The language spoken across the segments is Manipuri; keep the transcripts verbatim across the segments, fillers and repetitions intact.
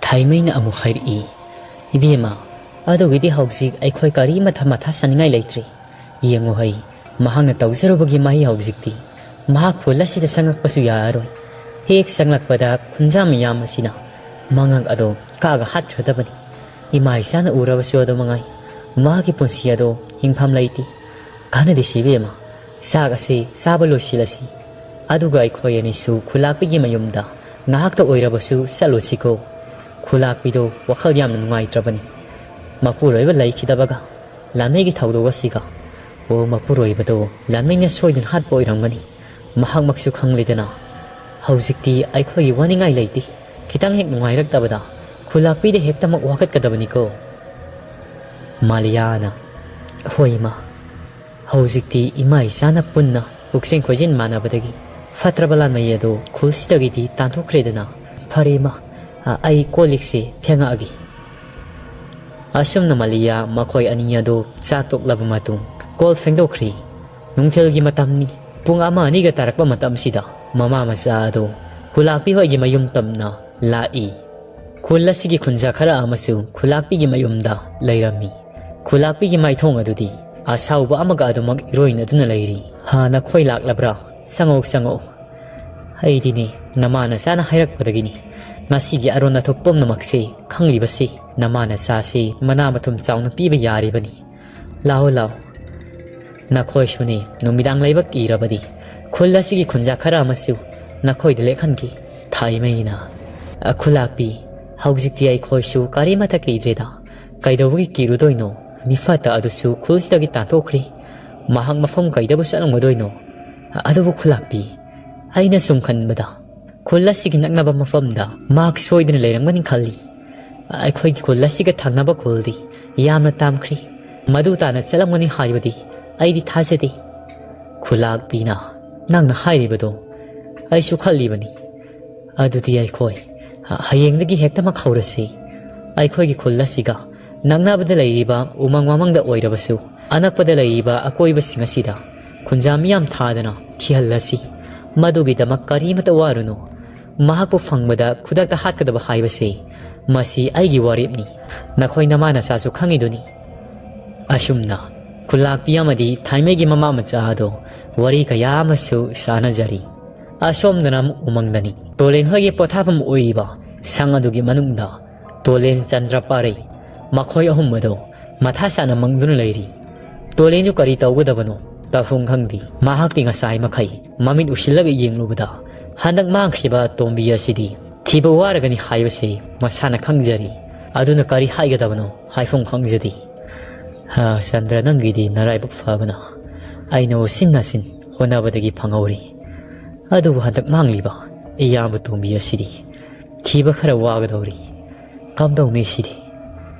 ꯍꯩꯃꯩꯅ ꯑꯃꯨꯛ ꯍꯥꯏꯔꯛꯏ, "ꯏꯕꯦꯝꯃ, ꯑꯗꯨꯒꯤꯗꯤ ꯍꯧꯖꯤꯛ ꯑꯩꯈꯣꯏ ꯀꯔꯤꯃꯠꯇ ꯃꯊꯥ ꯁꯥꯅꯤꯡꯉꯥꯏ ꯂꯩꯇ꯭ꯔꯦ꯫ ꯌꯦꯡꯉꯨ ꯍꯩ, ꯃꯍꯥꯛꯅ ꯇꯧꯖꯔꯨꯕꯒꯤ ꯃꯍꯩ ꯍꯧꯖꯤꯛꯇꯤ ꯃꯍꯥꯛ ꯈꯨꯜ ꯑꯁꯤꯗ ꯆꯪꯂꯛꯄꯁꯨ ꯌꯥꯔꯔꯣꯏ꯫ ꯍꯦꯛ ꯆꯪꯂꯛꯄꯗ ꯈꯨꯟꯖꯥ ꯃꯤꯌꯥꯝ ꯑꯁꯤꯅ ꯃꯉꯛ ꯑꯗꯣ ꯀꯛꯑꯒ ꯍꯥꯠꯈ꯭ꯔꯗꯕꯅꯤ꯫ ꯏꯃꯥ ꯏꯆꯥꯅ ꯎꯔꯕꯁꯨ ꯑꯗꯨ ꯃꯉꯥꯏ, ꯃꯍꯥꯛꯀꯤ ꯄꯨꯟꯁꯤ ꯑꯗꯣ ꯍꯤꯡꯐꯝ ꯂꯩꯇꯦ꯫ ꯀꯥꯟꯅꯗꯦꯁꯤ ꯏꯕꯦꯝꯃ, ꯆꯥꯛ ꯑꯁꯤ ꯆꯥꯕ ꯂꯣꯏꯁꯤꯜꯂꯁꯤ꯫ ꯑꯗꯨꯒ ꯑꯩꯈꯣꯏ ꯑꯅꯤꯁꯨ ꯈꯨꯂꯥꯛꯄꯤꯒꯤ ꯃꯌꯨꯝꯗ ꯉꯥꯏꯍꯥꯛꯇ ꯑꯣꯏꯔꯕꯁꯨ ꯆꯠꯂꯨꯁꯤꯀꯣ꯫ ꯈꯨꯂꯥꯛꯄꯤꯗꯣ ꯋꯥꯈꯜ ꯌꯥꯝꯅ ꯅꯨꯡꯉꯥꯏꯇ꯭ꯔꯕꯅꯤ꯫ ꯃꯄꯨꯔꯣꯏꯕ ꯂꯩꯈꯤꯗꯕꯒ ꯂꯥꯟꯃꯩꯒꯤ ꯊꯧꯗꯣꯛ ꯑꯁꯤꯒ꯫ ꯑꯣ, ꯃꯄꯨꯔꯣꯏꯕꯗꯣ ꯂꯥꯟꯃꯩꯅ ꯁꯣꯏꯗꯅ ꯍꯥꯠꯄ ꯑꯣꯏꯔꯝꯒꯅꯤ꯫ ꯃꯍꯥꯛꯃꯛꯁꯨ ꯈꯪꯂꯦꯗꯅ꯫ ꯍꯧꯖꯤꯛꯇꯤ ꯑꯩꯈꯣꯏꯒꯤ ꯋꯥꯅꯤꯡꯉꯥꯏ ꯂꯩꯇꯦ꯫ ꯈꯤꯇꯪ ꯍꯦꯛ ꯅꯨꯡꯉꯥꯏꯔꯛꯇꯕꯗ ꯈꯨꯂꯥꯛꯄꯤꯗ ꯍꯦꯛꯇꯃꯛ ꯋꯥꯀꯠꯀꯗꯕꯅꯤꯀꯣ꯫ ꯃꯥꯂꯤꯌꯥꯅ, "ꯍꯣꯏ ꯏꯃꯥ, ꯍꯧꯖꯤꯛꯇꯤ ꯏꯃꯥ ꯏꯆꯥꯅ ꯄꯨꯟꯅ ꯄꯨꯛꯆꯦꯟ ꯈꯣꯏꯖꯦꯟ ꯃꯥꯟꯅꯕꯗꯒꯤ ꯐꯠꯇ꯭ꯔꯕ ꯂꯥꯟꯃꯩ ꯑꯗꯨ ꯈꯨꯜꯁꯤꯗꯒꯤꯗꯤ ꯇꯥꯟꯊꯣꯛꯈ꯭ꯔꯦꯗꯅ꯫ ꯐꯔꯦ ꯏꯃꯥ, ꯑ-, ꯑꯩ ꯀꯣꯜ ꯂꯤꯛꯁꯦ ꯐꯦꯡꯉꯛꯑꯒꯦ"꯫ ꯑꯁꯨꯝꯅ ꯃꯥꯂꯤꯌꯥ ꯃꯈꯣꯏ ꯑꯅꯤ ꯑꯗꯨ ꯆꯥ ꯇꯣꯛꯂꯕ ꯃꯇꯨꯡ ꯀꯣꯜ ꯐꯦꯡꯗꯣꯛꯈ꯭ꯔꯤ꯫ ꯅꯨꯡꯊꯤꯜꯒꯤ ꯃꯇꯝꯅꯤ꯫ ꯄꯨꯡ ꯑꯃ ꯑꯅꯤꯒ ꯇꯥꯔꯛꯄ ꯃꯇꯝꯁꯤꯗ ꯃꯃꯥ ꯃꯆꯥ ꯑꯗꯨ ꯈꯨꯂꯥꯛꯄꯤ ꯍꯣꯏꯒꯤ ꯃꯌꯨꯝ ꯇꯝꯅ ꯂꯥꯛꯏ꯫ ꯈꯨꯜ ꯑꯁꯤꯒꯤ ꯈꯨꯟꯖꯥ ꯈꯔ ꯑꯃꯁꯨ ꯈꯨꯂꯥꯛꯄꯤꯒꯤ ꯃꯌꯨꯝꯗ ꯂꯩꯔꯝꯃꯤ꯫ ꯈꯨꯂꯥꯛꯄꯤꯒꯤ ꯃꯥꯏꯊꯣꯡ ꯑꯗꯨꯗꯤ ꯑꯁꯥꯎꯕ ꯑꯃꯒ ꯑꯗꯨꯃꯛ ꯏꯔꯣꯏꯅꯗꯨꯅ ꯂꯩꯔꯤ꯫ "ꯍꯥ, ꯅꯈꯣꯏ ꯂꯥꯛꯂꯕ꯭ꯔꯥ? ꯆꯪꯉꯛꯎ, ꯆꯪꯉꯛꯎ꯫ ꯑꯩꯗꯤꯅꯦ, ꯅꯃꯥ ꯅꯆꯥꯅ ꯍꯥꯏꯔꯛꯄꯗꯒꯤꯅꯤ ꯉꯁꯤꯒꯤ ꯑꯔꯣꯟ ꯑꯊꯨꯞ ꯄꯨꯝꯅꯃꯛꯁꯤ ꯈꯪꯂꯤꯕꯁꯤ꯫ ꯅꯃꯥ ꯅꯆꯥꯁꯤ ꯃꯅꯥ ꯃꯊꯨꯝ ꯆꯥꯎꯅ ꯄꯤꯕ ꯌꯥꯔꯤꯕꯅꯤ꯫ ꯂꯥꯛꯑꯣ, ꯂꯥꯛꯑꯣ꯫ ꯅꯈꯣꯏꯁꯨꯅꯤ ꯅꯨꯃꯤꯗꯥꯡ ꯂꯩꯕ ꯀꯤꯔꯕꯗꯤ ꯈꯨꯜ ꯑꯁꯤꯒꯤ ꯈꯨꯟꯖꯥ ꯈꯔ ꯑꯃꯁꯨ ꯅꯈꯣꯏꯗ ꯂꯦꯛꯍꯟꯒꯦ"꯫ ꯊꯥꯏꯃꯩꯅ, "ꯑ, ꯈꯨꯂꯥꯛꯄꯤ, ꯍꯧꯖꯤꯛꯇꯤ ꯑꯩꯈꯣꯏꯁꯨ ꯀꯔꯤꯃꯠꯇ ꯀꯤꯗ꯭ꯔꯦꯗ꯫ ꯀꯩꯗꯧꯕꯒꯤ ꯀꯤꯔꯨꯗꯣꯏꯅꯣ? ꯃꯤꯐꯠꯇ ꯑꯗꯨꯁꯨ ꯈꯨꯜꯁꯤꯗꯒꯤ ꯇꯥꯟꯊꯣꯛꯈ꯭ꯔꯦ꯫ ꯃꯍꯥꯛ ꯃꯐꯝ ꯀꯩꯗꯕꯨ ꯆꯠꯂꯝꯒꯗꯣꯏꯅꯣ? ꯑꯗꯨꯕꯨ ꯈꯨꯂꯥꯛꯄꯤ, ꯑꯩꯅ ꯁꯨꯝ ꯈꯟꯕꯗ ꯈꯨꯜ ꯑꯁꯤꯒꯤ ꯅꯛꯅꯕ ꯃꯐꯝꯗ ꯃꯍꯥꯛ ꯁꯣꯏꯗꯅ ꯂꯩꯔꯝꯒꯅꯤ ꯈꯜꯂꯤ꯫ ꯑꯩꯈꯣꯏꯒꯤ ꯈꯨꯜ ꯑꯁꯤꯒ ꯊꯪꯅꯕ ꯈꯨꯜꯗꯤ ꯌꯥꯝꯅ ꯇꯥꯝꯈ꯭ꯔꯦ꯫ ꯃꯗꯨ ꯇꯥꯅ ꯆꯠꯂꯝꯒꯅꯤ ꯍꯥꯏꯕꯗꯤ ꯑꯩꯗꯤ ꯊꯥꯖꯗꯦ"꯫ ꯈꯨꯂꯥꯛꯄꯤꯅ, "ꯅꯪꯅ ꯍꯥꯏꯔꯤꯕꯗꯣ ꯑꯩꯁꯨ ꯈꯜꯂꯤꯕꯅꯤ꯫ ꯑꯗꯨꯗꯤ ꯑꯩꯈꯣꯏ ꯍꯌꯦꯡꯗꯒꯤ ꯍꯦꯛꯇꯃꯛ ꯍꯧꯔꯁꯤ꯫ ꯑꯩꯈꯣꯏꯒꯤ ꯈꯨꯜ ꯑꯁꯤꯒ ꯅꯛꯅꯕꯗ ꯂꯩꯔꯤꯕ ꯎꯃꯪ ꯋꯥꯃꯪꯗ ꯑꯣꯏꯔꯕꯁꯨ ꯑꯅꯛꯄꯗ ꯂꯩꯔꯤꯕ ꯑꯀꯣꯏꯕꯁꯤꯡ ꯑꯁꯤꯗ ꯈꯨꯟꯖꯥ ꯃꯤꯌꯥꯝ ꯊꯥꯗꯅ ꯊꯤꯍꯜꯂꯁꯤ꯫ ꯃꯗꯨꯒꯤꯗꯃꯛ ꯀꯔꯤꯃꯠꯇ ꯋꯥꯔꯨꯅꯨ꯫ ꯃꯍꯥꯛꯄꯨ ꯐꯪꯕꯗ ꯈꯨꯗꯛꯇ ꯍꯥꯠꯀꯗꯕ ꯍꯥꯏꯕꯁꯤ ꯃꯁꯤ ꯑꯩꯒꯤ ꯋꯥꯔꯦꯞꯅꯤ꯫ ꯅꯈꯣꯏ ꯅꯃꯥ ꯅꯆꯥꯁꯨ ꯈꯪꯉꯤꯗꯨꯅꯤ꯫ ꯑꯁꯨꯝꯅ ꯈꯨꯜꯂꯥꯛꯄꯤ ꯑꯃꯗꯤ ꯊꯥꯏꯃꯩꯒꯤ ꯃꯃꯥ ꯃꯆꯥ ꯑꯗꯣ ꯋꯥꯔꯤ ꯀꯌꯥ ꯑꯃꯁꯨ ꯁꯥꯟꯅꯖꯔꯤ꯫ ꯑꯁꯣꯝꯗꯅ ꯑꯃꯨꯛ ꯎꯃꯪꯗꯅꯤ꯫ ꯇꯣꯂꯦꯟ ꯍꯣꯏꯒꯤ ꯄꯣꯊꯥꯐꯝ ꯑꯣꯏꯔꯤꯕ ꯁꯪ ꯑꯗꯨꯒꯤ ꯃꯅꯨꯡꯗ ꯇꯣꯂꯦꯟ, ꯆꯟꯗ꯭ꯔ, ꯄꯥꯔꯩ, ꯃꯈꯣꯏ ꯑꯍꯨꯝ ꯑꯗꯣ ꯃꯊꯥ ꯁꯥꯅ ꯃꯪꯗꯨꯅ ꯂꯩꯔꯤ꯫ ꯇꯣꯂꯦꯟꯁꯨ ꯀꯔꯤ ꯇꯧꯒꯗꯕꯅꯣ ꯇꯧꯐꯝ ꯈꯪꯗꯦ꯫ ꯃꯍꯥꯛꯇꯤ ꯉꯁꯥꯏ ꯃꯈꯩ ꯃꯃꯤꯠ ꯎꯁꯤꯜꯂꯒ ꯌꯦꯡꯂꯨꯕꯗ ꯍꯟꯗꯛ ꯃꯥꯡꯈ꯭ꯔꯤꯕ ꯇꯣꯝꯕꯤ ꯑꯁꯤꯗꯤ ꯊꯤꯕ ꯋꯥꯔꯒꯅꯤ ꯍꯥꯏꯕꯁꯤ ꯃꯁꯥꯅ ꯈꯪꯖꯔꯤ꯫ ꯑꯗꯨꯅ ꯀꯔꯤ ꯍꯥꯏꯒꯗꯕꯅꯣ ꯍꯥꯏꯐꯝ ꯈꯪꯖꯗꯦ꯫ "ꯍꯥ, ꯆꯟꯗ꯭ꯔ, ꯅꯪꯒꯤꯗꯤ ꯅꯔꯥꯏꯕꯛ ꯐꯕꯅ ꯑꯩꯅ ꯎꯆꯤꯟ ꯅꯥꯆꯤꯟ ꯍꯣꯠꯅꯕꯗꯒꯤ ꯐꯪꯍꯧꯔꯤ꯫ ꯑꯗꯨꯕꯨ ꯍꯟꯗꯛ ꯃꯥꯡꯂꯤꯕ ꯏꯌꯥꯝꯕ ꯇꯣꯝꯕꯤ ꯑꯁꯤꯗꯤ ꯊꯤꯕ ꯈꯔ ꯋꯥꯒꯗꯧꯔꯤ꯫ ꯀꯝꯗꯧꯅꯤ ꯁꯤꯗꯤ?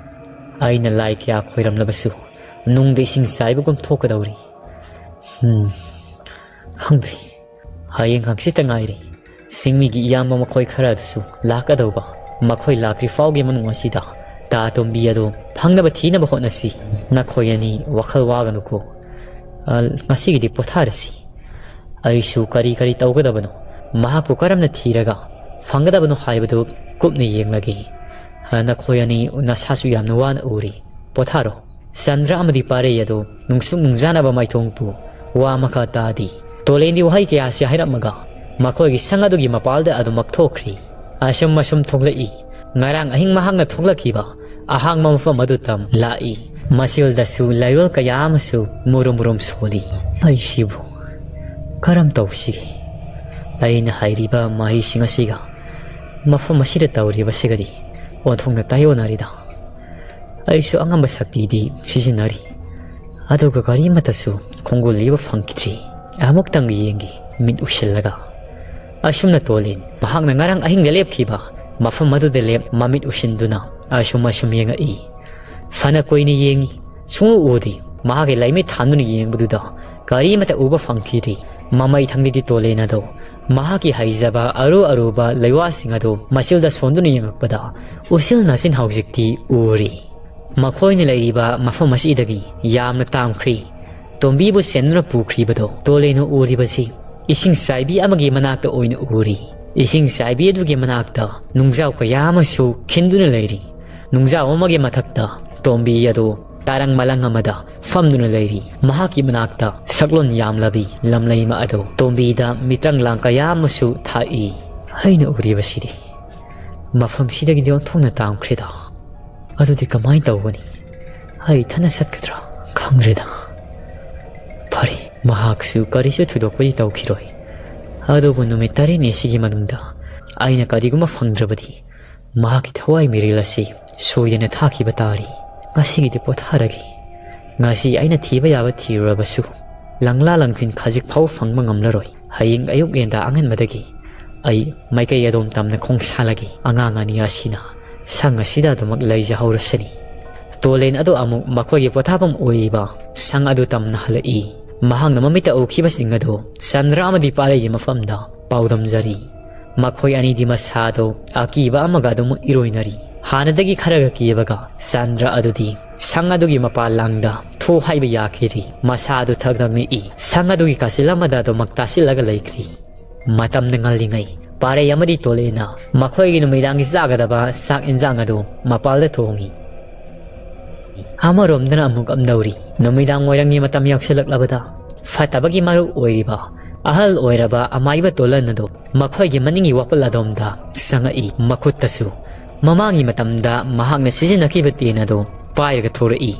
ꯑꯩꯅ ꯂꯥꯏ ꯀꯌꯥ ꯈꯣꯏꯔꯝꯂꯕꯁꯨ ꯅꯨꯡꯗ ꯏꯁꯤꯡ ꯆꯥꯏꯕꯒꯨꯝ ꯊꯣꯛꯀꯗꯧꯔꯤ꯫ ꯎꯝ, ꯈꯪꯗ꯭ꯔꯤ꯫ ꯍꯌꯦꯡ ꯍꯪꯆꯤꯠꯇ ꯉꯥꯏꯔꯤ꯫ ꯆꯤꯡꯃꯤꯒꯤ ꯏꯌꯥꯝꯕ ꯃꯈꯣꯏ ꯈꯔ ꯑꯗꯨꯁꯨ ꯂꯥꯛꯀꯗꯧꯕ꯫ ꯃꯈꯣꯏ ꯂꯥꯛꯇ꯭ꯔꯤ ꯐꯥꯎꯒꯤ ꯃꯅꯨꯡ ꯑꯁꯤꯗ ꯇꯥ ꯇꯣꯝꯕꯤ ꯑꯗꯨ ꯐꯪꯅꯕ ꯊꯤꯅꯕ ꯍꯣꯠꯅꯁꯤ꯫ ꯅꯈꯣꯏ ꯑꯅꯤ ꯋꯥꯈꯜ ꯋꯥꯒꯅꯨꯀꯣ꯫ ꯑ, ꯉꯁꯤꯒꯤꯗꯤ ꯄꯣꯊꯥꯔꯁꯤ꯫ ꯑꯩꯁꯨ ꯀꯔꯤ ꯀꯔꯤ ꯇꯧꯒꯗꯕꯅꯣ, ꯃꯍꯥꯛꯄꯨ ꯀꯔꯝꯅ ꯊꯤꯔꯒ ꯐꯪꯒꯗꯕꯅꯣ ꯍꯥꯏꯕꯗꯨ ꯀꯨꯞꯅ ꯌꯦꯡꯂꯒꯦ꯫ ꯑ, ꯅꯈꯣꯏ ꯑꯅꯤ ꯅꯁꯥꯁꯨ ꯌꯥꯝꯅ ꯋꯥꯅ ꯎꯔꯤ꯫ ꯄꯣꯊꯥꯔꯣ꯫ ꯆꯟꯗ꯭ꯔ ꯑꯃꯗꯤ ꯄꯥꯔꯩ ꯑꯗꯨ ꯅꯨꯡꯁꯨꯛ ꯅꯨꯡꯖꯥꯅꯕ ꯃꯥꯏꯊꯣꯡꯄꯨ ꯋꯥ ꯑꯃꯈꯛ ꯇꯥꯗꯦ꯫ ꯇꯣꯂꯦꯟꯗꯤ ꯋꯥꯍꯩ ꯀꯌꯥꯁꯤ ꯍꯥꯏꯔꯝꯃꯒ ꯃꯈꯣꯏꯒꯤ ꯁꯪ ꯑꯗꯨꯒꯤ ꯃꯄꯥꯜꯗ ꯑꯗꯨꯃꯛ ꯊꯣꯛꯈ꯭ꯔꯤ꯫ ꯑꯁꯨꯝ ꯑꯁꯨꯝ ꯊꯣꯛꯂꯛꯏ꯫ ꯉꯔꯥꯡ ꯑꯍꯤꯡ ꯃꯍꯥꯛꯅ ꯊꯣꯛꯂꯛꯈꯤꯕ ꯑꯍꯥꯡꯕ ꯃꯐꯝ ꯑꯗꯨ ꯇꯝ ꯂꯥꯛꯏ꯫ ꯃꯁꯤꯜꯗꯁꯨ ꯂꯩꯔꯣꯜ ꯀꯌꯥ ꯑꯃꯁꯨ ꯃꯨꯔꯨꯝ ꯃꯨꯔꯨꯝ ꯁꯣꯜꯂꯤ꯫ ꯑꯩꯁꯤꯕꯨ ꯀꯔꯝ ꯇꯧꯁꯤꯒꯦ? ꯑꯩꯅ ꯍꯩꯔꯤꯕ ꯃꯍꯩꯁꯤꯡ ꯑꯁꯤꯒ ꯃꯐꯝ ꯑꯁꯤꯗ ꯇꯧꯔꯤꯕꯁꯤꯒꯗꯤ ꯑꯣꯟꯊꯣꯛꯅ ꯇꯥꯏꯑꯣꯟꯅꯔꯤꯗ꯫ ꯑꯩꯁꯨ ꯑꯉꯝꯕ ꯁꯛꯇꯤꯗꯤ ꯁꯤꯖꯤꯟꯅꯔꯤ, ꯑꯗꯨꯒ ꯀꯔꯤꯃꯠꯇꯁꯨ ꯈꯣꯡꯒꯨꯜ ꯂꯤꯕ ꯐꯪꯈꯤꯗ꯭ꯔꯤ꯫ ꯑꯃꯨꯛꯇꯪ ꯌꯦꯡꯒꯦ ꯃꯤꯠ ꯎꯏꯁꯤꯜꯂꯒ꯫ ꯑꯁꯨꯝꯅ ꯇꯣꯂꯤꯟ ꯃꯍꯥꯛꯅ ꯉꯔꯥꯡ ꯑꯍꯤꯡꯗ ꯂꯦꯞꯈꯤꯕ ꯃꯐꯝ ꯑꯗꯨꯗ ꯂꯦꯞ ꯃꯃꯤꯠ ꯎꯏꯁꯤꯟꯗꯨꯅ ꯑꯁꯨꯝ ꯑꯁꯨꯝ ꯌꯦꯡꯉꯛꯏ꯫ ꯐꯅ ꯀꯨꯏꯅ ꯌꯦꯡꯉꯤ, ꯁꯨꯡꯎ ꯎꯗꯦ꯫ ꯃꯍꯥꯛꯀꯤ ꯂꯥꯏꯃꯤꯠ ꯊꯥꯟꯗꯨꯅ ꯌꯦꯡꯕꯗꯨꯗ ꯀꯔꯤꯃꯠꯇ ꯎꯕ ꯐꯪꯈꯤꯗ꯭ꯔꯤ꯫ ꯃꯃꯩ ꯊꯪꯂꯤꯗꯤ ꯇꯣꯂꯦꯟ ꯑꯗꯣ ꯃꯍꯥꯛꯀꯤ ꯍꯩꯖꯕ ꯑꯔꯨ ꯑꯔꯨꯕ ꯂꯩꯋꯥꯁꯤꯡ ꯑꯗꯨ ꯃꯁꯤꯜꯗ ꯁꯣꯟꯗꯨꯅ ꯌꯦꯡꯉꯛꯄꯗ ꯎꯆꯤꯜ ꯅꯥꯆꯤꯟ ꯍꯧꯖꯤꯛꯇꯤ ꯎꯔꯤ꯫ ꯃꯈꯣꯏꯅ ꯂꯩꯔꯤꯕ ꯃꯐꯝ ꯑꯁꯤꯗꯒꯤ ꯌꯥꯝꯅ ꯇꯥꯝꯈ꯭ꯔꯤ꯫ ꯇꯣꯝꯕꯤꯕꯨ ꯁꯦꯟꯗꯨꯅ ꯄꯨꯈ꯭ꯔꯤꯕꯗꯣ ꯇꯣꯂꯦꯟꯅ ꯎꯔꯤꯕꯁꯤ ꯏꯁꯤꯡ ꯆꯥꯏꯕꯤ ꯑꯃꯒꯤ ꯃꯅꯥꯛꯇ ꯑꯣꯏꯅ ꯎꯔꯤ꯫ ꯏꯁꯤꯡ ꯆꯥꯏꯕꯤ ꯑꯗꯨꯒꯤ ꯃꯅꯥꯛꯇ ꯅꯨꯡꯖꯥꯎ ꯀꯌꯥ ꯑꯃꯁꯨ ꯈꯤꯟꯗꯨꯅ ꯂꯩꯔꯤ꯫ ꯅꯨꯡꯖꯥꯎ ꯑꯃꯒꯤ ꯃꯊꯛꯇ ꯇꯣꯝꯕꯤ ꯑꯗꯨ ꯇꯥꯔꯪ ꯃꯂꯪ ꯑꯃꯗ ꯐꯝꯗꯨꯅ ꯂꯩꯔꯤ꯫ ꯃꯍꯥꯛꯀꯤ ꯃꯅꯥꯛꯇ ꯁꯛꯂꯣꯟ ꯌꯥꯝꯂꯕꯤ ꯂꯝꯂꯩꯃ ꯑꯗꯨ ꯇꯣꯝꯕꯤꯗ ꯃꯤꯇ꯭ꯔꯪ ꯂꯥꯡ ꯀꯌꯥ ꯑꯃꯁꯨ ꯊꯥꯛꯏ꯫ ꯑꯩꯅ ꯎꯔꯤꯕꯁꯤꯗꯤ ꯃꯐꯝꯁꯤꯗꯒꯤꯗꯤ ꯑꯣꯟꯊꯣꯛꯅ ꯇꯥꯝꯈ꯭ꯔꯦꯗ꯫ ꯑꯗꯨꯗꯤ ꯀꯃꯥꯏꯅ ꯇꯧꯒꯅꯤ? ꯑꯩ ꯏꯊꯟꯗ ꯆꯠꯀꯗ꯭ꯔꯥ? ꯈꯪꯗ꯭ꯔꯦꯗ꯫ ꯐꯔꯦ, ꯃꯍꯥꯛꯁꯨ ꯀꯔꯤꯁꯨ ꯊꯣꯏꯗꯣꯛꯄꯗꯤ ꯇꯧꯈꯤꯔꯣꯏ꯫ ꯑꯗꯨꯕꯨ ꯅꯨꯃꯤꯠ ꯇꯔꯦꯠꯅꯤ ꯑꯁꯤꯒꯤ ꯃꯅꯨꯡꯗ ꯑꯩꯅ ꯀꯔꯤꯒꯨꯝꯕ ꯐꯪꯗ꯭ꯔꯕꯗꯤ, ꯃꯍꯥꯛꯀꯤ ꯊꯋꯥꯏ ꯃꯤꯔꯦꯜ ꯑꯁꯤ ꯁꯣꯏꯗꯅ ꯊꯥꯈꯤꯕ ꯇꯥꯔꯤ꯫ ꯉꯁꯤꯒꯤꯗꯤ ꯄꯣꯊꯥꯔꯒꯦ꯫ ꯉꯁꯤ ꯑꯩꯅ ꯊꯤꯕ ꯌꯥꯕ ꯊꯤꯔꯨꯔꯕꯁꯨ, ꯂꯪꯂꯥ ꯂꯪꯖꯤꯟ ꯈꯖꯤꯛ ꯐꯥꯎ ꯐꯪꯕ ꯉꯝꯂꯔꯣꯏ꯫ ꯍꯌꯦꯡ ꯑꯌꯨꯛ ꯉꯟꯇꯥ ꯑꯉꯟꯕꯗꯒꯤ ꯑꯩ ꯃꯥꯏꯀꯩ ꯑꯗꯣꯝ ꯇꯝꯅ ꯈꯣꯡꯁꯥꯜꯂꯒꯦ꯫ ꯑꯉꯥꯡ ꯑꯅꯤ ꯑꯁꯤꯅ ꯁꯪ ꯑꯁꯤꯗ ꯑꯗꯨꯃꯛ ꯂꯩꯖꯍꯧꯔꯁꯅꯤ꯫ ꯇꯣꯂꯦꯟ ꯑꯗꯨ ꯑꯃꯨꯛ ꯃꯈꯣꯏꯒꯤ ꯄꯣꯊꯥꯐꯝ ꯑꯣꯏꯔꯤꯕ ꯁꯪ ꯑꯗꯨ ꯇꯝꯅ ꯍꯜꯂꯛꯏ꯫ ꯃꯍꯥꯛꯅ ꯃꯃꯤꯠꯇ ꯎꯈꯤꯕꯁꯤꯡ ꯑꯗꯨ ꯆꯟꯗ꯭ꯔ ꯑꯃꯗꯤ ꯄꯥꯔꯩꯒꯤ ꯃꯐꯝꯗ ꯄꯥꯎꯗꯝꯖꯔꯤ꯫ ꯃꯈꯣꯏ ꯑꯅꯤꯗꯤ ꯃꯁꯥꯗꯣ ꯑꯀꯤꯕ ꯑꯃꯒ ꯑꯗꯨꯝ ꯏꯔꯣꯏꯅꯔꯤ꯫ ꯍꯥꯟꯅꯗꯒꯤ ꯈꯔꯒ ꯀꯤꯕꯒ ꯆꯟꯗ꯭ꯔ ꯑꯗꯨꯗꯤ ꯁꯪ ꯑꯗꯨꯒꯤ ꯃꯄꯥꯟ ꯂꯥꯡꯗ ꯊꯣꯛ ꯍꯥꯏꯕ ꯌꯥꯈꯤꯗ꯭ꯔꯤ꯫ ꯃꯁꯥ ꯑꯗꯨ ꯊꯛ ꯊꯛ ꯅꯤꯛꯏ꯫ ꯁꯪ ꯑꯗꯨꯒꯤ ꯀꯥꯆꯤꯜ ꯑꯃꯗ ꯑꯗꯨꯃꯛ ꯇꯥꯁꯤꯜꯂꯒ ꯂꯩꯈ꯭ꯔꯤ꯫ ꯃꯇꯝꯅ ꯉꯜꯂꯤꯉꯩ ꯄꯥꯔꯩ ꯑꯃꯗꯤ ꯇꯣꯂꯦꯅ ꯃꯈꯣꯏꯒꯤ ꯅꯨꯃꯤꯗꯥꯡꯒꯤ ꯆꯥꯒꯗꯕ ꯆꯥꯛ ꯏꯟꯖꯥꯡ ꯑꯗꯨ ꯃꯄꯥꯜꯗ ꯊꯣꯡꯉꯤ꯫ ꯑꯃꯔꯣꯝꯗꯅ ꯑꯃꯨꯛ ꯀꯝꯗꯧꯔꯤ? ꯅꯨꯃꯤꯗꯥꯡ ꯋꯥꯏꯔꯝꯒꯤ ꯃꯇꯝ ꯌꯧꯁꯤꯜꯂꯛꯂꯕꯗ ꯐꯠꯇꯕꯒꯤ ꯃꯔꯨ ꯑꯣꯏꯔꯤꯕ ꯑꯍꯜ ꯑꯣꯏꯔꯕ ꯑꯃꯥꯏꯕ ꯇꯣꯂꯟ ꯑꯗꯨ ꯃꯈꯣꯏꯒꯤ ꯃꯅꯤꯡꯒꯤ ꯋꯥꯄꯜ ꯑꯗꯣꯝꯗ ꯆꯪꯉꯛꯏ꯫ ꯃꯈꯨꯠꯇꯁꯨ ꯃꯃꯥꯡꯒꯤ ꯃꯇꯝꯗ ꯃꯍꯥꯛꯅ ꯁꯤꯖꯤꯟꯅꯈꯤꯕ ꯇꯦꯟ ꯑꯗꯨ ꯄꯥꯏꯔꯒ ꯊꯣꯔꯛꯏ꯫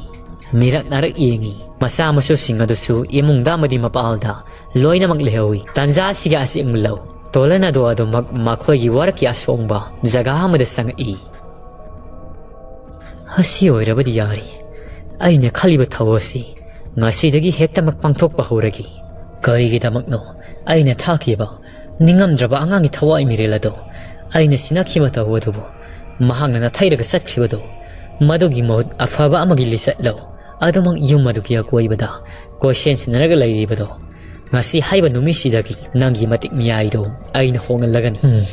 ꯃꯤꯔꯛ ꯅꯥꯔꯛ ꯌꯦꯡꯉꯤ꯫ ꯃꯆꯥ ꯃꯁꯨꯁꯤꯡ ꯑꯗꯨꯁꯨ ꯏꯃꯨꯡꯗ ꯑꯃꯗꯤ ꯃꯄꯥꯜꯗ ꯂꯣꯏꯅꯃꯛ ꯂꯩꯍꯧꯏ꯫ ꯇꯥꯟꯖꯥ ꯑꯁꯤꯒ ꯑꯁꯦꯡꯕ ꯂꯧ꯫ ꯇꯣꯂꯟ ꯑꯗꯨ ꯑꯗꯨꯃꯛ ꯃꯈꯣꯏꯒꯤ ꯋꯥꯔꯛꯀꯤ ꯑꯁꯣꯡꯕ ꯖꯒꯥ ꯑꯃꯗ ꯆꯪꯉꯛꯏ꯫ ꯑꯁꯤ ꯑꯣꯏꯔꯕꯗꯤ ꯌꯥꯔꯦ꯫ ꯑꯩꯅ ꯈꯜꯂꯤꯕ ꯊꯧ ꯑꯁꯤ ꯉꯁꯤꯗꯒꯤ ꯍꯦꯛꯇꯃꯛ ꯄꯥꯡꯊꯣꯛꯄ ꯍꯧꯔꯒꯦ꯫ ꯀꯔꯤꯒꯤꯗꯃꯛꯅꯣ ꯑꯩꯅ ꯊꯥꯈꯤꯕ ꯅꯤꯡꯉꯝꯗ꯭ꯔꯕ ꯑꯉꯥꯡꯒꯤ ꯊꯋꯥꯏ ꯃꯤꯔꯦꯜ ꯑꯗꯣ ꯑꯩꯅ ꯁꯤꯟꯅꯈꯤꯕ ꯊꯧ ꯑꯗꯨꯕꯨ ꯃꯍꯥꯛꯅ ꯅꯥꯊꯩꯔꯒ ꯆꯠꯈ꯭ꯔꯤꯕꯗꯣ? ꯃꯗꯨꯒꯤ ꯃꯍꯨꯠ ꯑꯐꯕ ꯑꯃꯒꯤ ꯂꯤꯆꯠ ꯂꯧ꯫ ꯑꯗꯨꯃꯛ ꯌꯨꯝ ꯑꯗꯨꯒꯤ ꯑꯀꯣꯏꯕꯗ ꯀꯣꯏꯁꯦꯟ ꯁꯦꯟꯅꯔꯒ ꯂꯩꯔꯤꯕꯗꯣ, ꯉꯁꯤ ꯍꯥꯏꯕ ꯅꯨꯃꯤꯠꯁꯤꯗꯒꯤ ꯅꯪꯒꯤ ꯃꯇꯤꯛ ꯃꯌꯥꯏꯗꯣ ꯑꯩꯅ ꯍꯣꯡꯍꯜꯂꯒꯅꯤ꯫ ꯎꯝ,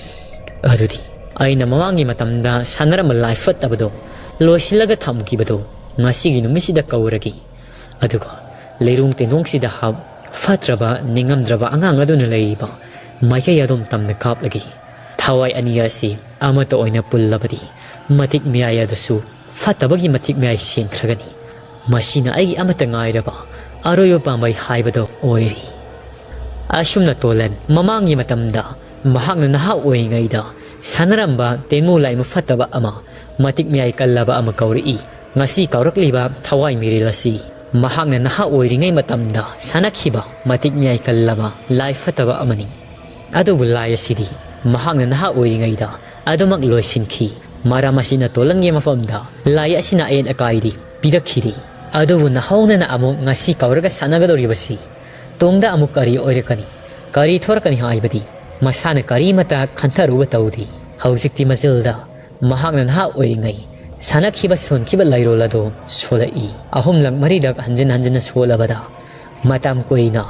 ꯑꯗꯨꯗꯤ ꯑꯩꯅ ꯃꯃꯥꯡꯒꯤ ꯃꯇꯝꯗ ꯁꯥꯟꯅꯔꯝꯕ ꯂꯥꯏ ꯐꯠꯇꯕꯗꯣ ꯂꯣꯏꯁꯤꯜꯂꯒ ꯊꯝꯈꯤꯕꯗꯣ ꯉꯁꯤꯒꯤ ꯅꯨꯃꯤꯠꯁꯤꯗ ꯀꯧꯔꯒꯦ꯫ ꯑꯗꯨꯒ ꯂꯩꯔꯣꯡ ꯇꯦꯟꯗꯣꯡꯁꯤꯗ ꯍꯥꯞ ꯐꯠꯇ꯭ꯔꯕ ꯅꯤꯡꯉꯝꯗ꯭ꯔꯕ ꯑꯉꯥꯡ ꯑꯗꯨꯅ ꯂꯩꯔꯤꯕ ꯃꯥꯏꯀꯩ ꯑꯗꯨꯝ ꯇꯝꯅ ꯀꯥꯞꯂꯒꯦ꯫ ꯊꯋꯥꯏ ꯑꯅꯤ ꯑꯁꯤ ꯑꯃꯠꯇ ꯑꯣꯏꯅ ꯄꯨꯜꯂꯕꯗꯤ ꯃꯇꯤꯛ ꯃꯌꯥꯏ ꯑꯗꯨꯁꯨ ꯐꯠꯇꯕꯒꯤ ꯃꯇꯤꯛ ꯃꯌꯥꯏ ꯁꯦꯡꯈ꯭ꯔꯒꯅꯤ꯫ ꯃꯁꯤꯅ ꯑꯩꯒꯤ ꯑꯃꯠꯇ ꯉꯥꯏꯔꯕ ꯑꯔꯣꯏꯕ ꯄꯥꯝꯕꯩ ꯍꯥꯏꯕꯗꯨ ꯑꯣꯏꯔꯤ꯫ ꯑꯁꯨꯝꯅ ꯇꯣꯂꯟ ꯃꯃꯥꯡꯒꯤ ꯃꯇꯝꯗ ꯃꯍꯥꯛꯅ ꯅꯍꯥ ꯑꯣꯏꯔꯤꯉꯩꯗ ꯁꯥꯟꯅꯔꯝꯕ ꯇꯦꯡꯃꯨ ꯂꯥꯏꯃꯨ ꯐꯠꯇꯕ ꯑꯃ, ꯃꯇꯤꯛ ꯃꯌꯥꯏ ꯀꯜꯂꯕ ꯑꯃ ꯀꯧꯔꯛꯏ꯫ ꯉꯁꯤ ꯀꯧꯔꯛꯂꯤꯕ ꯊꯋꯥꯏ ꯃꯤꯔꯦꯜ ꯑꯁꯤ ꯃꯍꯥꯛꯅ ꯅꯍꯥ ꯑꯣꯏꯔꯤꯉꯩ ꯃꯇꯝꯗ ꯁꯥꯟꯅꯈꯤꯕ ꯃꯇꯤꯛ ꯃꯌꯥꯏ ꯀꯜꯂꯕ ꯂꯥꯏ ꯐꯠꯇꯕ ꯑꯃꯅꯤ꯫ ꯑꯗꯨꯕꯨ ꯂꯥꯏ ꯑꯁꯤꯗꯤ ꯃꯍꯥꯛꯅ ꯅꯍꯥ ꯑꯣꯏꯔꯤꯉꯩꯗ ꯑꯗꯨꯃꯛ ꯂꯣꯏꯁꯤꯟꯈꯤ꯫ ꯃꯔꯝ ꯑꯁꯤꯅ ꯇꯣꯂꯟꯒꯤ ꯃꯐꯝꯗ ꯂꯥꯏ ꯑꯁꯤꯅ ꯑꯌꯦꯠ ꯑꯀꯥꯏꯗꯤ ꯄꯤꯔꯛꯈꯤꯗꯦ꯫ ꯑꯗꯨꯕꯨ ꯅꯍꯧꯅꯅ ꯑꯃꯨꯛ ꯉꯁꯤ ꯀꯧꯔꯒ ꯁꯥꯟꯅꯒꯗꯧꯔꯤꯕꯁꯤ ꯇꯨꯡꯗ ꯑꯃꯨꯛ ꯀꯔꯤ ꯑꯣꯏꯔꯛꯀꯅꯤ, ꯀꯔꯤ ꯊꯣꯔꯛꯀꯅꯤ ꯍꯥꯏꯕꯗꯤ ꯃꯁꯥꯅ ꯀꯔꯤꯃꯇ ꯈꯟꯊꯔꯨꯕ ꯇꯧꯗꯦ꯫ ꯍꯧꯖꯤꯛꯇꯤ ꯃꯆꯤꯜꯗ ꯃꯍꯥꯛꯅ ꯅꯍꯥ ꯑꯣꯏꯔꯤꯉꯩ ꯁꯥꯟꯅꯈꯤꯕ ꯁꯣꯟꯈꯤꯕ ꯂꯩꯔꯣꯜ ꯑꯗꯨ ꯁꯣꯜꯂꯛꯏ꯫ ꯑꯍꯨꯝꯂꯛ ꯃꯔꯤꯔꯛ ꯍꯟꯖꯤꯟ ꯍꯟꯖꯤꯟꯅ ꯁꯣꯜꯂꯕꯗ ꯃꯇꯝ ꯀꯨꯏꯅ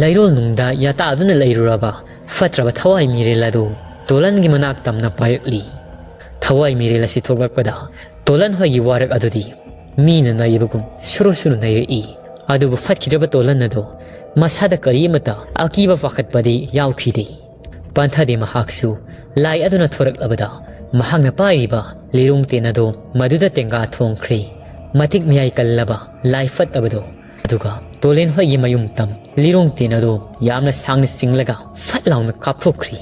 ꯂꯩꯔꯣꯜ ꯅꯨꯡꯗ ꯌꯥꯇꯥꯗꯨꯅ ꯂꯩꯔꯨꯔꯕ ꯐꯠꯇ꯭ꯔꯕ ꯊꯋꯥꯏ ꯃꯤꯔꯦꯜ ꯑꯗꯨ ꯇꯣꯂꯟꯒꯤ ꯃꯅꯥꯛ ꯇꯝꯅ ꯄꯥꯏꯔꯛꯂꯤ꯫ ꯊꯋꯥꯏ ꯃꯤꯔꯦꯜ ꯑꯁꯤ ꯊꯣꯛꯂꯛꯄꯗ ꯇꯣꯂꯟ ꯍꯣꯏꯒꯤ ꯋꯥꯔꯛ ꯑꯗꯨꯗꯤ ꯃꯤꯅ ꯅꯩꯕꯒꯨꯝ ꯁꯨꯔꯨ ꯁꯨꯔꯨ ꯅꯩꯔꯛꯏ꯫ ꯑꯗꯨꯕꯨ ꯐꯠꯈꯤꯗ꯭ꯔꯕ ꯇꯣꯂꯟ ꯑꯗꯨ ꯃꯁꯥꯗ ꯀꯔꯤ ꯑꯃꯠꯇ ꯑꯀꯤꯕ ꯄꯥꯈꯠꯄꯗꯤ ꯌꯥꯎꯈꯤꯗꯦ꯫ ꯄꯟꯊꯗꯤ ꯃꯍꯥꯛꯁꯨ ꯂꯥꯏ ꯑꯗꯨꯅ ꯊꯣꯔꯛꯂꯕꯗ ꯃꯍꯥꯛꯅ ꯄꯥꯏꯔꯤꯕ ꯂꯤꯔꯨꯡ ꯇꯦꯟ ꯑꯗꯨ ꯃꯗꯨꯗ ꯇꯦꯡꯒꯥ ꯊꯣꯡꯈ꯭ꯔꯦ꯫ ꯃꯇꯤꯛ ꯃꯌꯥꯏ ꯀꯜꯂꯕ ꯂꯥꯏ ꯐꯠꯇꯕꯗꯣ꯫ ꯑꯗꯨꯒ ꯇꯣꯂꯦꯟ ꯍꯣꯏꯒꯤ ꯃꯌꯨꯝ ꯇꯝ ꯂꯤꯔꯨꯡ ꯇꯦꯟ ꯑꯗꯨ ꯌꯥꯝꯅ ꯁꯥꯡꯅ ꯆꯤꯡꯂꯒ ꯐꯠ ꯂꯥꯎꯅ ꯀꯥꯞꯊꯣꯛꯈ꯭ꯔꯤ꯫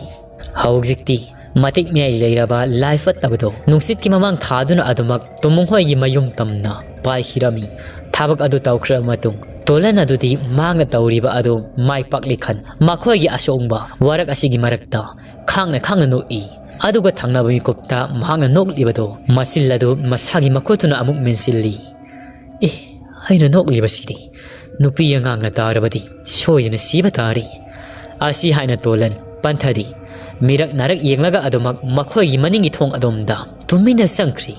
ꯍꯧꯖꯤꯛꯇꯤ ꯃꯇꯤꯛ ꯃꯌꯥꯏ ꯂꯩꯔꯕ ꯂꯥꯏ ꯐꯠꯇꯕꯗꯣ ꯅꯨꯡꯁꯤꯠꯀꯤ ꯃꯃꯥꯡ ꯊꯥꯗꯨꯅ ꯑꯗꯨꯃꯛ ꯇꯨꯃꯨꯡ ꯍꯣꯏꯒꯤ ꯃꯌꯨꯝ ꯇꯝꯅ ꯄꯥꯏꯈꯤꯔꯝꯃꯤ꯫ ꯊꯕꯛ ꯑꯗꯨ ꯇꯧꯈ꯭ꯔꯕ ꯃꯇꯨꯡ ꯇꯣꯂꯟ ꯑꯗꯨꯗꯤ ꯃꯍꯥꯛꯅ ꯇꯧꯔꯤꯕ ꯑꯗꯨ ꯃꯥꯏ ꯄꯥꯛꯂꯤ ꯈꯟ ꯃꯈꯣꯏꯒꯤ ꯑꯁꯣꯡꯕ ꯋꯥꯔꯛ ꯑꯁꯤꯒꯤ ꯃꯔꯛꯇ ꯈꯥꯡꯅ ꯈꯥꯡꯅ ꯅꯣꯛꯏ꯫ ꯑꯗꯨꯒ ꯊꯪꯅꯕ ꯃꯤꯀꯨꯞꯇ ꯃꯍꯥꯛꯅ ꯅꯣꯛꯂꯤꯕꯗꯨ ꯃꯆꯤꯜ ꯑꯗꯨ ꯃꯁꯥꯒꯤ ꯃꯈꯨꯠꯇꯨꯅ ꯑꯃꯨꯛ ꯃꯦꯟꯁꯤꯜꯂꯤ꯫ "ꯑꯦ, ꯑꯩꯅ ꯅꯣꯛꯂꯤꯕꯁꯤꯗꯤ ꯅꯨꯄꯤ ꯑꯉꯥꯡꯅ ꯇꯥꯔꯕꯗꯤ ꯁꯣꯏꯗꯅ ꯁꯤꯕ ꯇꯥꯔꯦ"꯫ ꯑꯁꯤ ꯍꯥꯏꯅ ꯇꯣꯂꯟ ꯄꯟꯊꯗꯤ ꯃꯤꯔꯛ ꯅꯥꯔꯛ ꯌꯦꯡꯂꯒ ꯑꯗꯨꯃꯛ ꯃꯈꯣꯏꯒꯤ ꯃꯅꯤꯡꯒꯤ ꯊꯣꯡ ꯑꯗꯣꯝꯗ ꯇꯨꯃꯤꯟꯅ ꯆꯪꯈ꯭ꯔꯤ꯫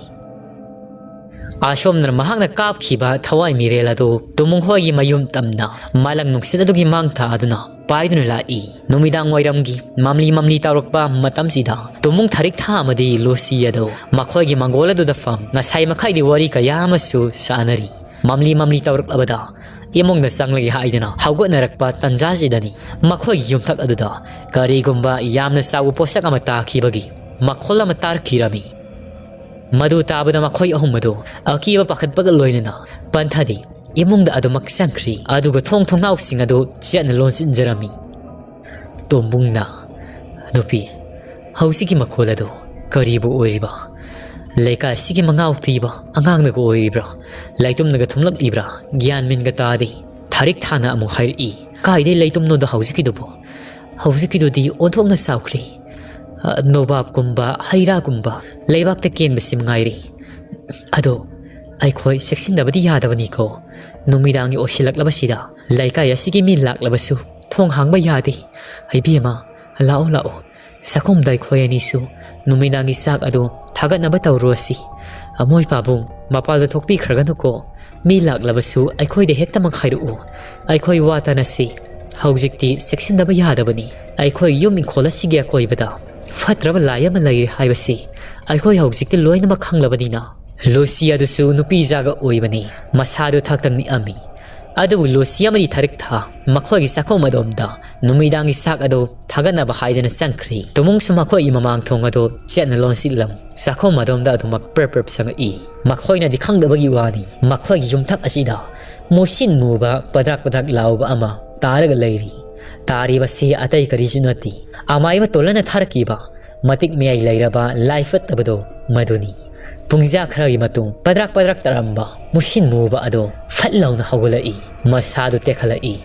ꯑꯁꯣꯝꯅ ꯃꯍꯥꯛꯅ ꯀꯥꯞꯈꯤꯕ ꯊꯋꯥꯏ ꯃꯤꯔꯦꯜ ꯑꯗꯨ ꯇꯨꯃꯨꯡ ꯍꯣꯏꯒꯤ ꯃꯌꯨꯝ ꯇꯝꯅ ꯃꯥꯂꯪ ꯅꯨꯡꯁꯤꯠ ꯑꯗꯨꯒꯤ ꯃꯥꯡ ꯊꯥꯗꯨꯅ ꯄꯥꯏꯗꯨꯅ ꯂꯥꯛꯏ꯫ ꯅꯨꯃꯤꯗꯥꯡ ꯋꯥꯏꯔꯝꯒꯤ ꯃꯝꯂꯤ ꯃꯝꯂꯤ ꯇꯧꯔꯛꯄ ꯃꯇꯝꯁꯤꯗ ꯇꯨꯃꯨꯡ ꯊꯥꯔꯤꯛ ꯊꯥ ꯑꯃꯗꯤ ꯂꯨꯁꯤ ꯑꯗꯨ ꯃꯈꯣꯏꯒꯤ ꯃꯪꯒꯣꯜ ꯑꯗꯨꯗ ꯐꯝ ꯉꯁꯥꯏ ꯃꯈꯩꯗꯤ ꯋꯥꯔꯤ ꯀꯌꯥ ꯑꯃꯁꯨ ꯁꯥꯟꯅꯔꯤ꯫ ꯃꯝꯂꯤ ꯃꯝꯂꯤ ꯇꯧꯔꯛꯂꯕꯗ ꯏꯃꯨꯡꯗ ꯆꯪꯂꯒꯦ ꯍꯥꯏꯗꯨꯅ ꯍꯧꯒꯠꯅꯔꯛꯄ ꯇꯟꯖꯥꯁꯤꯗꯅꯤ ꯃꯈꯣꯏꯒꯤ ꯌꯨꯝꯊꯛ ꯑꯗꯨꯗ ꯀꯔꯤꯒꯨꯝꯕ ꯌꯥꯝꯅ ꯆꯥꯎꯕ ꯄꯣꯠꯁꯛ ꯑꯃ ꯇꯥꯈꯤꯕꯒꯤ ꯃꯈꯣꯜ ꯑꯃ ꯇꯥꯔꯛꯈꯤꯔꯝꯃꯤ꯫ ꯃꯗꯨ ꯇꯥꯕꯗ ꯃꯈꯣꯏ ꯑꯍꯨꯝ ꯑꯗꯨ ꯑꯀꯤꯕ ꯄꯥꯈꯠꯄꯒ ꯂꯣꯏꯅꯅ ꯄꯟꯊꯗꯤ ꯏꯃꯨꯡꯗ ꯑꯗꯨꯃꯛ ꯆꯪꯈ꯭ꯔꯤ꯫ ꯑꯗꯨꯒ ꯊꯣꯡ ꯊꯣꯡꯅꯥꯎꯁꯤꯡ ꯑꯗꯨ ꯆꯦꯠꯅ ꯂꯣꯟꯁꯤꯟꯖꯔꯝꯃꯤ꯫ ꯇꯣꯝꯕꯨꯡꯅ, "ꯅꯨꯄꯤ, ꯍꯧꯖꯤꯛꯀꯤ ꯃꯈꯣꯜ ꯑꯗꯨ ꯀꯔꯤꯕꯨ ꯑꯣꯏꯔꯤꯕ? ꯂꯩꯀꯥꯏ ꯑꯁꯤꯒꯤ ꯃꯉꯥꯎ ꯊꯤꯕ ꯑꯉꯥꯡꯅꯒ ꯑꯣꯏꯔꯤꯕ꯭ꯔꯥ? ꯂꯥꯏꯇꯨꯝꯅꯒ ꯊꯨꯝꯂꯛꯂꯤꯕ꯭ꯔꯥ? ꯒ꯭ꯌꯥꯟ ꯃꯦꯟꯒ ꯇꯥꯗꯦ꯫" ꯊꯥꯔꯤꯛ ꯊꯥꯅ ꯑꯃꯨꯛ ꯍꯥꯏꯔꯛꯏ, "ꯀꯥꯏꯗꯩ ꯂꯩꯇꯨꯝꯅꯣꯗ ꯍꯧꯖꯤꯛꯀꯤꯗꯨꯕꯨ? ꯍꯧꯖꯤꯛꯀꯤꯗꯨꯗꯤ ꯑꯣꯟꯊꯣꯛꯅ ꯆꯥꯎꯈ꯭ꯔꯦ꯫ ꯑ, ꯅꯣꯕꯥꯞꯀꯨꯝꯕ, ꯍꯩ ꯔꯥꯒꯨꯝꯕ ꯂꯩꯕꯥꯛꯇ ꯀꯦꯟꯕꯁꯤ ꯃꯉꯥꯏꯔꯦ꯫ ꯑꯗꯣ ꯑꯩꯈꯣꯏ ꯆꯦꯛꯁꯤꯟꯗꯕꯗꯤ ꯌꯥꯗꯕꯅꯤꯀꯣ꯫ ꯅꯨꯃꯤꯗꯥꯡꯒꯤ ꯑꯣꯏꯁꯤꯜꯂꯛꯂꯕꯁꯤꯗ ꯂꯩꯀꯥꯏ ꯑꯁꯤꯒꯤ ꯃꯤ ꯂꯥꯛꯂꯕꯁꯨ ꯊꯣꯡ ꯍꯥꯡꯕ ꯌꯥꯗꯦ꯫ ꯏꯕꯦꯝꯃ, ꯂꯥꯛꯑꯣ, ꯂꯥꯛꯑꯣ꯫ ꯆꯥꯛꯈꯨꯝꯗ ꯑꯩꯈꯣꯏ ꯑꯅꯤꯁꯨ ꯅꯨꯃꯤꯗꯥꯡꯒꯤ ꯆꯥꯛ ꯑꯗꯨ ꯊꯥꯒꯠꯅꯕ ꯇꯧꯔꯨꯔꯁꯤ꯫ ꯃꯣꯏ ꯄꯥꯕꯨꯡ ꯃꯄꯥꯜꯗ ꯊꯣꯛꯄꯤꯈ꯭ꯔꯒꯅꯨꯀꯣ꯫ ꯃꯤ ꯂꯥꯛꯂꯕꯁꯨ ꯑꯩꯈꯣꯏꯗ ꯍꯦꯛꯇꯃꯛ ꯍꯥꯏꯔꯛꯎ꯫ ꯑꯩꯈꯣꯏ ꯋꯥ ꯇꯥꯅꯁꯤ꯫ ꯍꯧꯖꯤꯛꯇꯤ ꯆꯦꯛꯁꯤꯟꯗꯕ ꯌꯥꯗꯕꯅꯤ꯫ ꯑꯩꯈꯣꯏ ꯌꯨꯝ ꯏꯪꯈꯣꯜ ꯑꯁꯤꯒꯤ ꯑꯀꯣꯏꯕꯗ ꯐꯠꯇ꯭ꯔꯕ ꯂꯥꯏ ꯑꯃ ꯂꯩꯔꯦ ꯍꯥꯏꯕꯁꯤ ꯑꯩꯈꯣꯏ ꯍꯧꯖꯤꯛꯇꯤ ꯂꯣꯏꯅꯃꯛ ꯈꯪꯂꯕꯅꯤꯅ꯫" ꯂꯨꯁꯤ ꯑꯗꯨꯁꯨ ꯅꯨꯄꯤ ꯖꯥꯒ ꯑꯣꯏꯕꯅꯤ꯫ ꯃꯁꯥꯗꯨ ꯊꯛꯇ ꯅꯤꯛꯑꯝꯃꯤ꯫ ꯑꯗꯨꯕꯨ ꯂꯨꯁꯤ ꯑꯃꯗꯤ ꯊꯥꯔꯤꯛ ꯊꯥ ꯃꯈꯣꯏꯒꯤ ꯆꯥꯛꯈꯨꯝ ꯑꯗꯣꯝꯗ ꯅꯨꯃꯤꯗꯥꯡꯒꯤ ꯆꯥꯛ ꯑꯗꯨ ꯊꯥꯒꯠꯅꯕ ꯍꯥꯏꯗꯅ ꯆꯪꯈ꯭ꯔꯤ꯫ ꯇꯣꯝꯕꯨꯡꯁꯨ ꯃꯈꯣꯏꯒꯤ ꯃꯃꯥꯡ ꯊꯣꯡ ꯑꯗꯨ ꯆꯦꯠꯅ ꯂꯣꯟꯁꯤꯜꯂꯝ ꯆꯥꯛꯈꯨꯝ ꯑꯗꯣꯝꯗ ꯑꯗꯨꯃꯛ ꯄ꯭ꯔꯞ ꯄ꯭ꯔꯞ ꯆꯪꯉꯛꯏ꯫ ꯃꯈꯣꯏꯅꯗꯤ ꯈꯪꯗꯕꯒꯤ ꯋꯥꯅꯤ, ꯃꯈꯣꯏꯒꯤ ꯌꯨꯝꯊꯛ ꯑꯁꯤꯗ ꯃꯨꯁꯤꯟ ꯃꯨꯕ ꯄꯗ꯭ꯔꯥꯛ ꯄꯗ꯭ꯔꯥꯛ ꯂꯥꯎꯕ ꯑꯃ ꯇꯥꯔꯒ ꯂꯩꯔꯤ꯫ ꯇꯥꯔꯤꯕꯁꯤ ꯑꯇꯩ ꯀꯔꯤꯁꯨ ꯅꯠꯇꯦ, ꯑꯃꯥꯏꯕ ꯇꯣꯜꯂꯅ ꯊꯥꯔꯛꯈꯤꯕ ꯃꯇꯤꯛ ꯃꯌꯥꯏ ꯂꯩꯔꯕ ꯂꯥꯏ ꯐꯠꯇꯕꯗꯣ ꯃꯗꯨꯅꯤ꯫ ꯄꯨꯡꯖꯥ ꯈꯔꯒꯤ ꯃꯇꯨꯡ ꯄꯗ꯭ꯔꯥꯛ ꯄꯗ꯭ꯔꯥꯛ ꯇꯥꯔꯝꯕ ꯃꯨꯁꯤꯟ ꯃꯨꯕ ꯑꯗꯣ ꯐꯠ ꯂꯥꯎꯅ ꯍꯧꯒꯠꯂꯛꯏ꯫ ꯃꯁꯥꯗꯨ ꯇꯦꯛꯈꯠꯂꯛꯏ,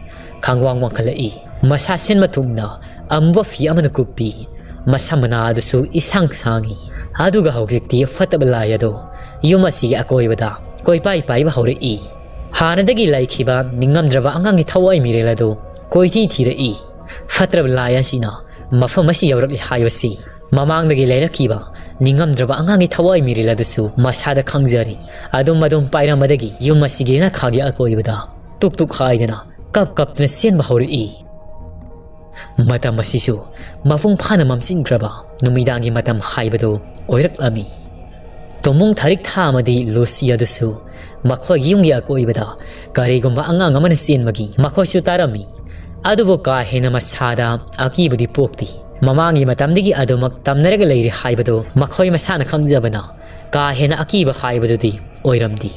ꯈꯥꯡꯋꯥꯡ ꯋꯥꯡꯈꯠꯂꯛꯏ꯫ ꯃꯁꯥ ꯁꯤꯟꯕ ꯊꯨꯡꯅ ꯑꯃꯨꯕ ꯐꯤ ꯑꯃꯅ ꯀꯨꯞꯄꯤ꯫ ꯃꯁꯝ ꯃꯅꯥ ꯑꯗꯨꯁꯨ ꯏꯁꯥꯡ ꯁꯥꯡꯉꯤ꯫ ꯑꯗꯨꯒ ꯍꯧꯖꯤꯛꯇꯤ ꯐꯠꯇꯕ ꯂꯥꯏ ꯑꯗꯣ ꯌꯨꯝ ꯑꯁꯤꯒꯤ ꯑꯀꯣꯏꯕꯗ ꯀꯣꯏꯄꯥꯏ ꯄꯥꯏꯕ ꯍꯧꯔꯛꯏ꯫ ꯍꯥꯟꯅꯗꯒꯤ ꯂꯩꯈꯤꯕ ꯅꯤꯡꯉꯝꯗ꯭ꯔꯕ ꯑꯉꯥꯡꯒꯤ ꯊꯋꯥꯏ ꯃꯤꯔꯦꯜ ꯑꯗꯨ ꯀꯣꯏꯊꯤ ꯊꯤꯔꯛꯏ꯫ ꯐꯠꯇ꯭ꯔꯕ ꯂꯥꯏ ꯑꯁꯤꯅ ꯃꯐꯝ ꯑꯁꯤ ꯌꯧꯔꯛꯂꯤ ꯍꯥꯏꯕꯁꯤ ꯃꯃꯥꯡꯗꯒꯤ ꯂꯩꯔꯛꯈꯤꯕ ꯅꯤꯡꯉꯝꯗ꯭ꯔꯕ ꯑꯉꯥꯡꯒꯤ ꯊꯋꯥꯏ ꯃꯤꯔꯦꯜ ꯑꯗꯨꯁꯨ ꯃꯁꯥꯗ ꯈꯪꯖꯔꯤ꯫ ꯑꯗꯨꯝ ꯑꯗꯨꯝ ꯄꯥꯏꯔꯝꯕꯗꯒꯤ ꯌꯨꯝ ꯑꯁꯤꯒꯤ ꯌꯦꯅꯈꯥꯒꯤ ꯑꯀꯣꯏꯕꯗ ꯇꯨꯛ ꯇꯨꯛ ꯍꯥꯏꯗꯅ ꯀꯞ ꯀꯞꯇꯨꯅ ꯆꯦꯟꯕ ꯍꯧꯔꯛꯏ꯫ ꯃꯇꯝ ꯑꯁꯤꯁꯨ ꯃꯄꯨꯡ ꯐꯥꯅ ꯃꯝꯁꯤꯟꯈ꯭ꯔꯕ ꯅꯨꯃꯤꯗꯥꯡꯒꯤ ꯃꯇꯝ ꯍꯥꯏꯕꯗꯨ ꯑꯣꯏꯔꯛꯂꯝꯃꯤ꯫ ꯇꯣꯃꯨꯡ ꯊꯥꯔꯤꯛ ꯊꯥ ꯑꯃꯗꯤ ꯂꯨꯁꯤ ꯑꯗꯨꯁꯨ ꯃꯈꯣꯏꯒꯤ ꯌꯨꯝꯒꯤ ꯑꯀꯣꯏꯕꯗ ꯀꯔꯤꯒꯨꯝꯕ ꯑꯉꯥꯡ ꯑꯃꯅ ꯆꯦꯟꯕꯒꯤ ꯃꯈꯣꯏꯁꯨ ꯇꯥꯔꯝꯃꯤ꯫ ꯑꯗꯨꯕꯨ ꯀꯥ ꯍꯦꯟꯅ ꯃꯁꯥꯗ ꯑꯀꯤꯕꯗꯤ ꯄꯣꯛꯇꯦ꯫ ꯃꯃꯥꯡꯒꯤ ꯃꯇꯝꯗꯒꯤ ꯑꯗꯨꯃꯛ ꯇꯝꯅꯔꯒ ꯂꯩꯔꯤ ꯍꯥꯏꯕꯗꯨ ꯃꯈꯣꯏ ꯃꯁꯥꯅ ꯈꯪꯖꯕꯅ ꯀꯥ ꯍꯦꯟꯅ ꯑꯀꯤꯕ ꯍꯥꯏꯕꯗꯨꯗꯤ ꯑꯣꯏꯔꯝꯗꯦ꯫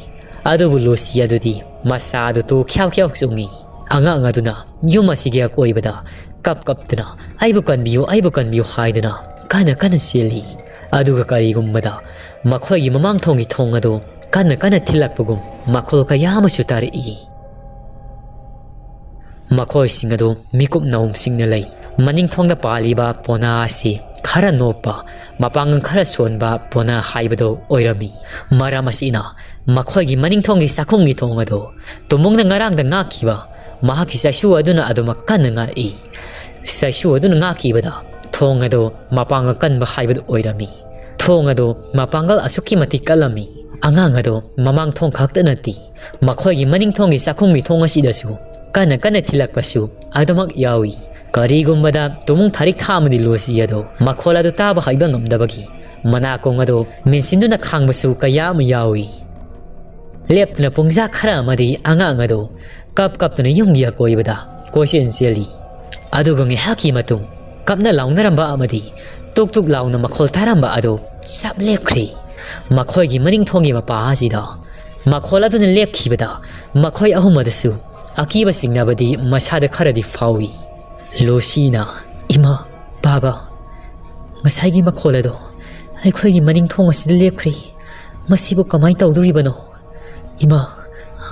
ꯑꯗꯨꯕꯨ ꯂꯨꯁꯤ ꯑꯗꯨꯗꯤ ꯃꯁꯥꯗꯨ ꯇꯨ ꯈ꯭ꯌꯥꯎ ꯈ꯭ꯌꯥꯎ ꯆꯣꯡꯉꯤ꯫ ꯑꯉꯥꯡ ꯑꯗꯨꯅ ꯌꯨꯝ ꯑꯁꯤꯒꯤ ꯑꯀꯣꯏꯕꯗ ꯀꯞ ꯀꯞꯇꯨꯅ "ꯑꯩꯕꯨ ꯀꯟꯕꯤꯌꯨ, ꯑꯩꯕꯨ ꯀꯟꯕꯤꯌꯨ" ꯍꯥꯏꯗꯨꯅ ꯀꯟꯅ ꯀꯟꯅ ꯆꯦꯜꯂꯤ꯫ ꯑꯗꯨꯒ ꯀꯔꯤꯒꯨꯝꯕꯗ ꯃꯈꯣꯏꯒꯤ ꯃꯃꯥꯡ ꯊꯣꯡꯒꯤ ꯊꯣꯡ ꯑꯗꯨ ꯀꯟꯅ ꯀꯟꯅ ꯊꯤꯜꯂꯛꯄꯒꯨꯝ ꯃꯈꯣꯜ ꯀꯌꯥ ꯑꯃꯁꯨ ꯇꯥꯔꯛꯏ꯫ ꯃꯈꯣꯏꯁꯤꯡ ꯑꯗꯨ ꯃꯤꯀꯨꯞ ꯅꯧꯝꯁꯤꯡꯅ ꯂꯩ꯫ ꯃꯅꯤꯡ ꯊꯣꯡꯗ ꯄꯥꯜꯂꯤꯕ ꯄꯣꯅꯥ ꯑꯁꯤ ꯈꯔ ꯅꯣꯞꯄ, ꯃꯄꯥꯡꯒꯜ ꯈꯔ ꯁꯣꯟꯕ ꯄꯣꯅꯥ ꯍꯥꯏꯕꯗꯨ ꯑꯣꯏꯔꯝꯃꯤ꯫ ꯃꯔꯝ ꯑꯁꯤꯅ ꯃꯈꯣꯏꯒꯤ ꯃꯅꯤꯡ ꯊꯣꯡꯒꯤ ꯆꯥꯛꯈꯨꯝꯒꯤ ꯊꯣꯡ ꯑꯗꯨ ꯇꯨꯃꯨꯡꯅ ꯉꯔꯥꯡꯗ ꯉꯥꯛꯈꯤꯕ ꯃꯍꯥꯛꯀꯤ ꯆꯩꯁꯨ ꯑꯗꯨꯅ ꯑꯗꯨꯃꯛ ꯀꯟꯅ ꯉꯥꯛꯏ꯫ ꯆꯩꯁꯨ ꯑꯗꯨꯅ ꯉꯥꯛꯈꯤꯕꯗ ꯊꯣꯡ ꯑꯗꯨ ꯃꯄꯥꯡꯒꯜ ꯀꯟꯕ ꯍꯥꯏꯕꯗꯨ ꯑꯣꯏꯔꯝꯃꯤ꯫ ꯊꯣꯡ ꯑꯗꯨ ꯃꯄꯥꯡꯒꯜ ꯑꯁꯨꯛꯀꯤ ꯃꯇꯤꯛ ꯀꯜꯂꯝꯃꯤ꯫ ꯑꯉꯥꯡ ꯑꯗꯨ ꯃꯃꯥꯡ ꯊꯣꯡ ꯈꯛꯇ ꯅꯠꯇꯦ, ꯃꯈꯣꯏꯒꯤ ꯃꯅꯤꯡ ꯊꯣꯡꯒꯤ ꯆꯥꯛꯈꯨꯝꯒꯤ ꯊꯣꯡ ꯑꯁꯤꯗꯁꯨ ꯀꯟꯅ ꯀꯟꯅ ꯊꯤꯜꯂꯛꯄꯁꯨ ꯑꯗꯨꯃꯛ ꯌꯥꯎꯏ꯫ ꯀꯔꯤꯒꯨꯝꯕꯗ ꯇꯨꯃꯨꯡ ꯊꯥꯔꯤꯛ ꯊꯥ ꯑꯃꯗꯤ ꯂꯨꯁꯤ ꯑꯗꯨ ꯃꯈꯣꯜ ꯑꯗꯨ ꯇꯥꯕ ꯍꯩꯕ ꯉꯝꯗꯕꯒꯤ ꯃꯅꯥꯀꯣꯡ ꯑꯗꯨ ꯃꯦꯟꯁꯤꯟꯗꯨꯅ ꯈꯥꯡꯕꯁꯨ ꯀꯌꯥ ꯑꯃ ꯌꯥꯎꯏ꯫ ꯂꯦꯞꯇꯅ ꯄꯨꯡꯖꯥ ꯈꯔ ꯑꯃꯗꯤ ꯑꯉꯥꯡ ꯑꯗꯨ ꯀꯞ ꯀꯞꯇꯨꯅ ꯌꯨꯝꯒꯤ ꯑꯀꯣꯏꯕꯗ ꯀꯣꯏꯆꯦꯟ ꯆꯦꯜꯂꯤ꯫ ꯑꯗꯨꯒ ꯉꯥꯏꯍꯥꯛꯀꯤ ꯃꯇꯨꯡ ꯀꯞꯅ ꯂꯥꯎꯅꯔꯝꯕ ꯑꯃꯗꯤ ꯇꯨꯛ ꯇꯨꯛ ꯂꯥꯎꯅ ꯃꯈꯣꯜ ꯇꯥꯔꯝꯕ ꯑꯗꯨ ꯆꯞ ꯂꯦꯞꯈ꯭ꯔꯦ꯫ ꯃꯈꯣꯏꯒꯤ ꯃꯅꯤꯡ ꯊꯣꯡꯒꯤ ꯃꯄꯥ ꯑꯁꯤꯗ ꯃꯈꯣꯜ ꯑꯗꯨꯅ ꯂꯦꯞꯈꯤꯕꯗ ꯃꯈꯣꯏ ꯑꯍꯨꯝ ꯑꯗꯨꯁꯨ ꯑꯀꯤꯕ ꯆꯤꯡꯅꯕꯗꯤ ꯃꯁꯥꯗ ꯈꯔꯗꯤ ꯐꯥꯎꯏ꯫ ꯂꯨꯁꯤꯅ, "ꯏꯃꯥ, ꯕꯥꯕꯥ, ꯉꯁꯥꯏꯒꯤ ꯃꯈꯣꯜ ꯑꯗꯣ ꯑꯩꯈꯣꯏꯒꯤ ꯃꯅꯤꯡ ꯊꯣꯡ ꯑꯁꯤꯗ ꯂꯦꯞꯈ꯭ꯔꯦ꯫ ꯃꯁꯤꯕꯨ ꯀꯃꯥꯏꯅ ꯇꯧꯗꯣꯔꯤꯕꯅꯣ? ꯏꯃꯥ,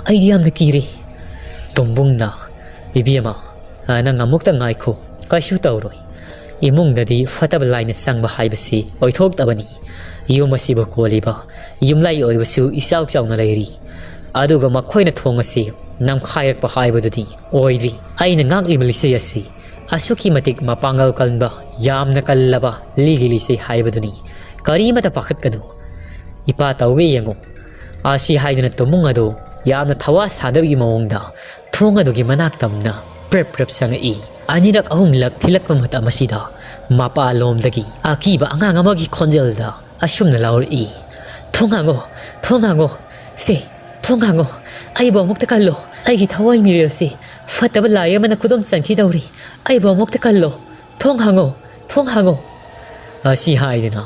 ꯑꯩꯗꯤ ꯌꯥꯝꯅ ꯀꯤꯔꯦ꯫" ꯇꯣꯝꯕꯨꯡꯅ, "ꯏꯕꯦꯝꯃ, ꯑ, ꯅꯪ ꯑꯃꯨꯛꯇ ꯉꯥꯏꯈꯣ, ꯀꯩꯁꯨ ꯇꯧꯔꯣꯏ꯫ ꯏꯃꯨꯡꯗꯗꯤ ꯐꯠꯇꯕ ꯂꯥꯏꯅ ꯆꯪꯕ ꯍꯥꯏꯕꯁꯤ ꯑꯣꯏꯊꯣꯛꯇꯕꯅꯤ꯫ ꯌꯨꯝ ꯑꯁꯤꯕꯨ ꯀꯣꯜꯂꯤꯕ ꯌꯨꯝꯂꯥꯏ ꯑꯣꯏꯕꯁꯨ ꯏꯆꯥꯎ ꯆꯥꯎꯅ ꯂꯩꯔꯤ꯫ ꯑꯗꯨꯒ ꯃꯈꯣꯏꯅ ꯊꯣꯡ ꯑꯁꯤ ꯅꯝꯈꯥꯏꯔꯛꯄ ꯍꯥꯏꯕꯗꯨꯗꯤ ꯑꯣꯏꯗ꯭ꯔꯤ꯫ ꯑꯩꯅ ꯉꯥꯛꯂꯤꯕ ꯂꯤꯆꯩ ꯑꯁꯤ ꯑꯁꯨꯛꯀꯤ ꯃꯇꯤꯛ ꯃꯄꯥꯡꯒꯜ ꯀꯟꯕ, ꯌꯥꯝꯅ ꯀꯜꯂꯕ ꯂꯤꯒꯤ ꯂꯤꯆꯩ ꯍꯥꯏꯕꯗꯨꯅꯤ꯫ ꯀꯔꯤꯃꯇ ꯄꯥꯈꯠꯀꯅꯨ꯫ ꯏꯄꯥ ꯇꯧꯒꯦ ꯌꯦꯡꯉꯨ꯫" ꯑꯁꯤ ꯍꯥꯏꯗꯨꯅ ꯇꯣꯃꯨꯡ ꯑꯗꯨ ꯌꯥꯝꯅ ꯊꯋꯥ ꯁꯥꯗꯕꯒꯤ ꯃꯑꯣꯡꯗ ꯊꯣꯡ ꯑꯗꯨꯒꯤ ꯃꯅꯥꯛ ꯇꯝꯅ ꯄ꯭ꯔꯦꯞ ꯄ꯭ꯔꯦꯞ ꯆꯪꯉꯛꯏ꯫ ꯑꯅꯤꯔꯛ ꯑꯍꯨꯝꯂꯛ ꯊꯤꯜꯂꯛꯄ ꯃꯇꯝ ꯑꯁꯤꯗ ꯃꯄꯥꯂꯣꯝꯗꯒꯤ ꯑꯀꯤꯕ ꯑꯉꯥꯡ ꯑꯃꯒꯤ ꯈꯣꯟꯖꯦꯜꯗ ꯑꯁꯨꯝꯅ ꯂꯥꯎꯔꯛꯏ, "ꯊꯣꯡ ꯍꯥꯡꯉꯣ, ꯊꯣꯡ ꯍꯥꯡꯉꯣ, ꯁꯦ, "ꯊꯣꯡ ꯍꯥꯡꯉꯣ, ꯑꯩꯕꯨ ꯑꯃꯨꯛꯇ ꯀꯜꯂꯣ꯫ ꯑꯩꯒꯤ ꯊꯋꯥꯏ ꯃꯤꯔꯦꯜꯁꯤ ꯐꯠꯇꯕ ꯂꯥꯏ ꯑꯃꯅ ꯈꯨꯗꯨꯝ ꯆꯟꯈꯤꯗꯧꯔꯤ꯫ ꯑꯩꯕꯨ ꯑꯃꯨꯛꯇ ꯀꯜꯂꯣ꯫ ꯊꯣꯡ ꯍꯥꯡꯉꯣ, ꯊꯣꯡ ꯍꯥꯡꯉꯣ!" ꯑꯁꯤ ꯍꯥꯏꯗꯨꯅ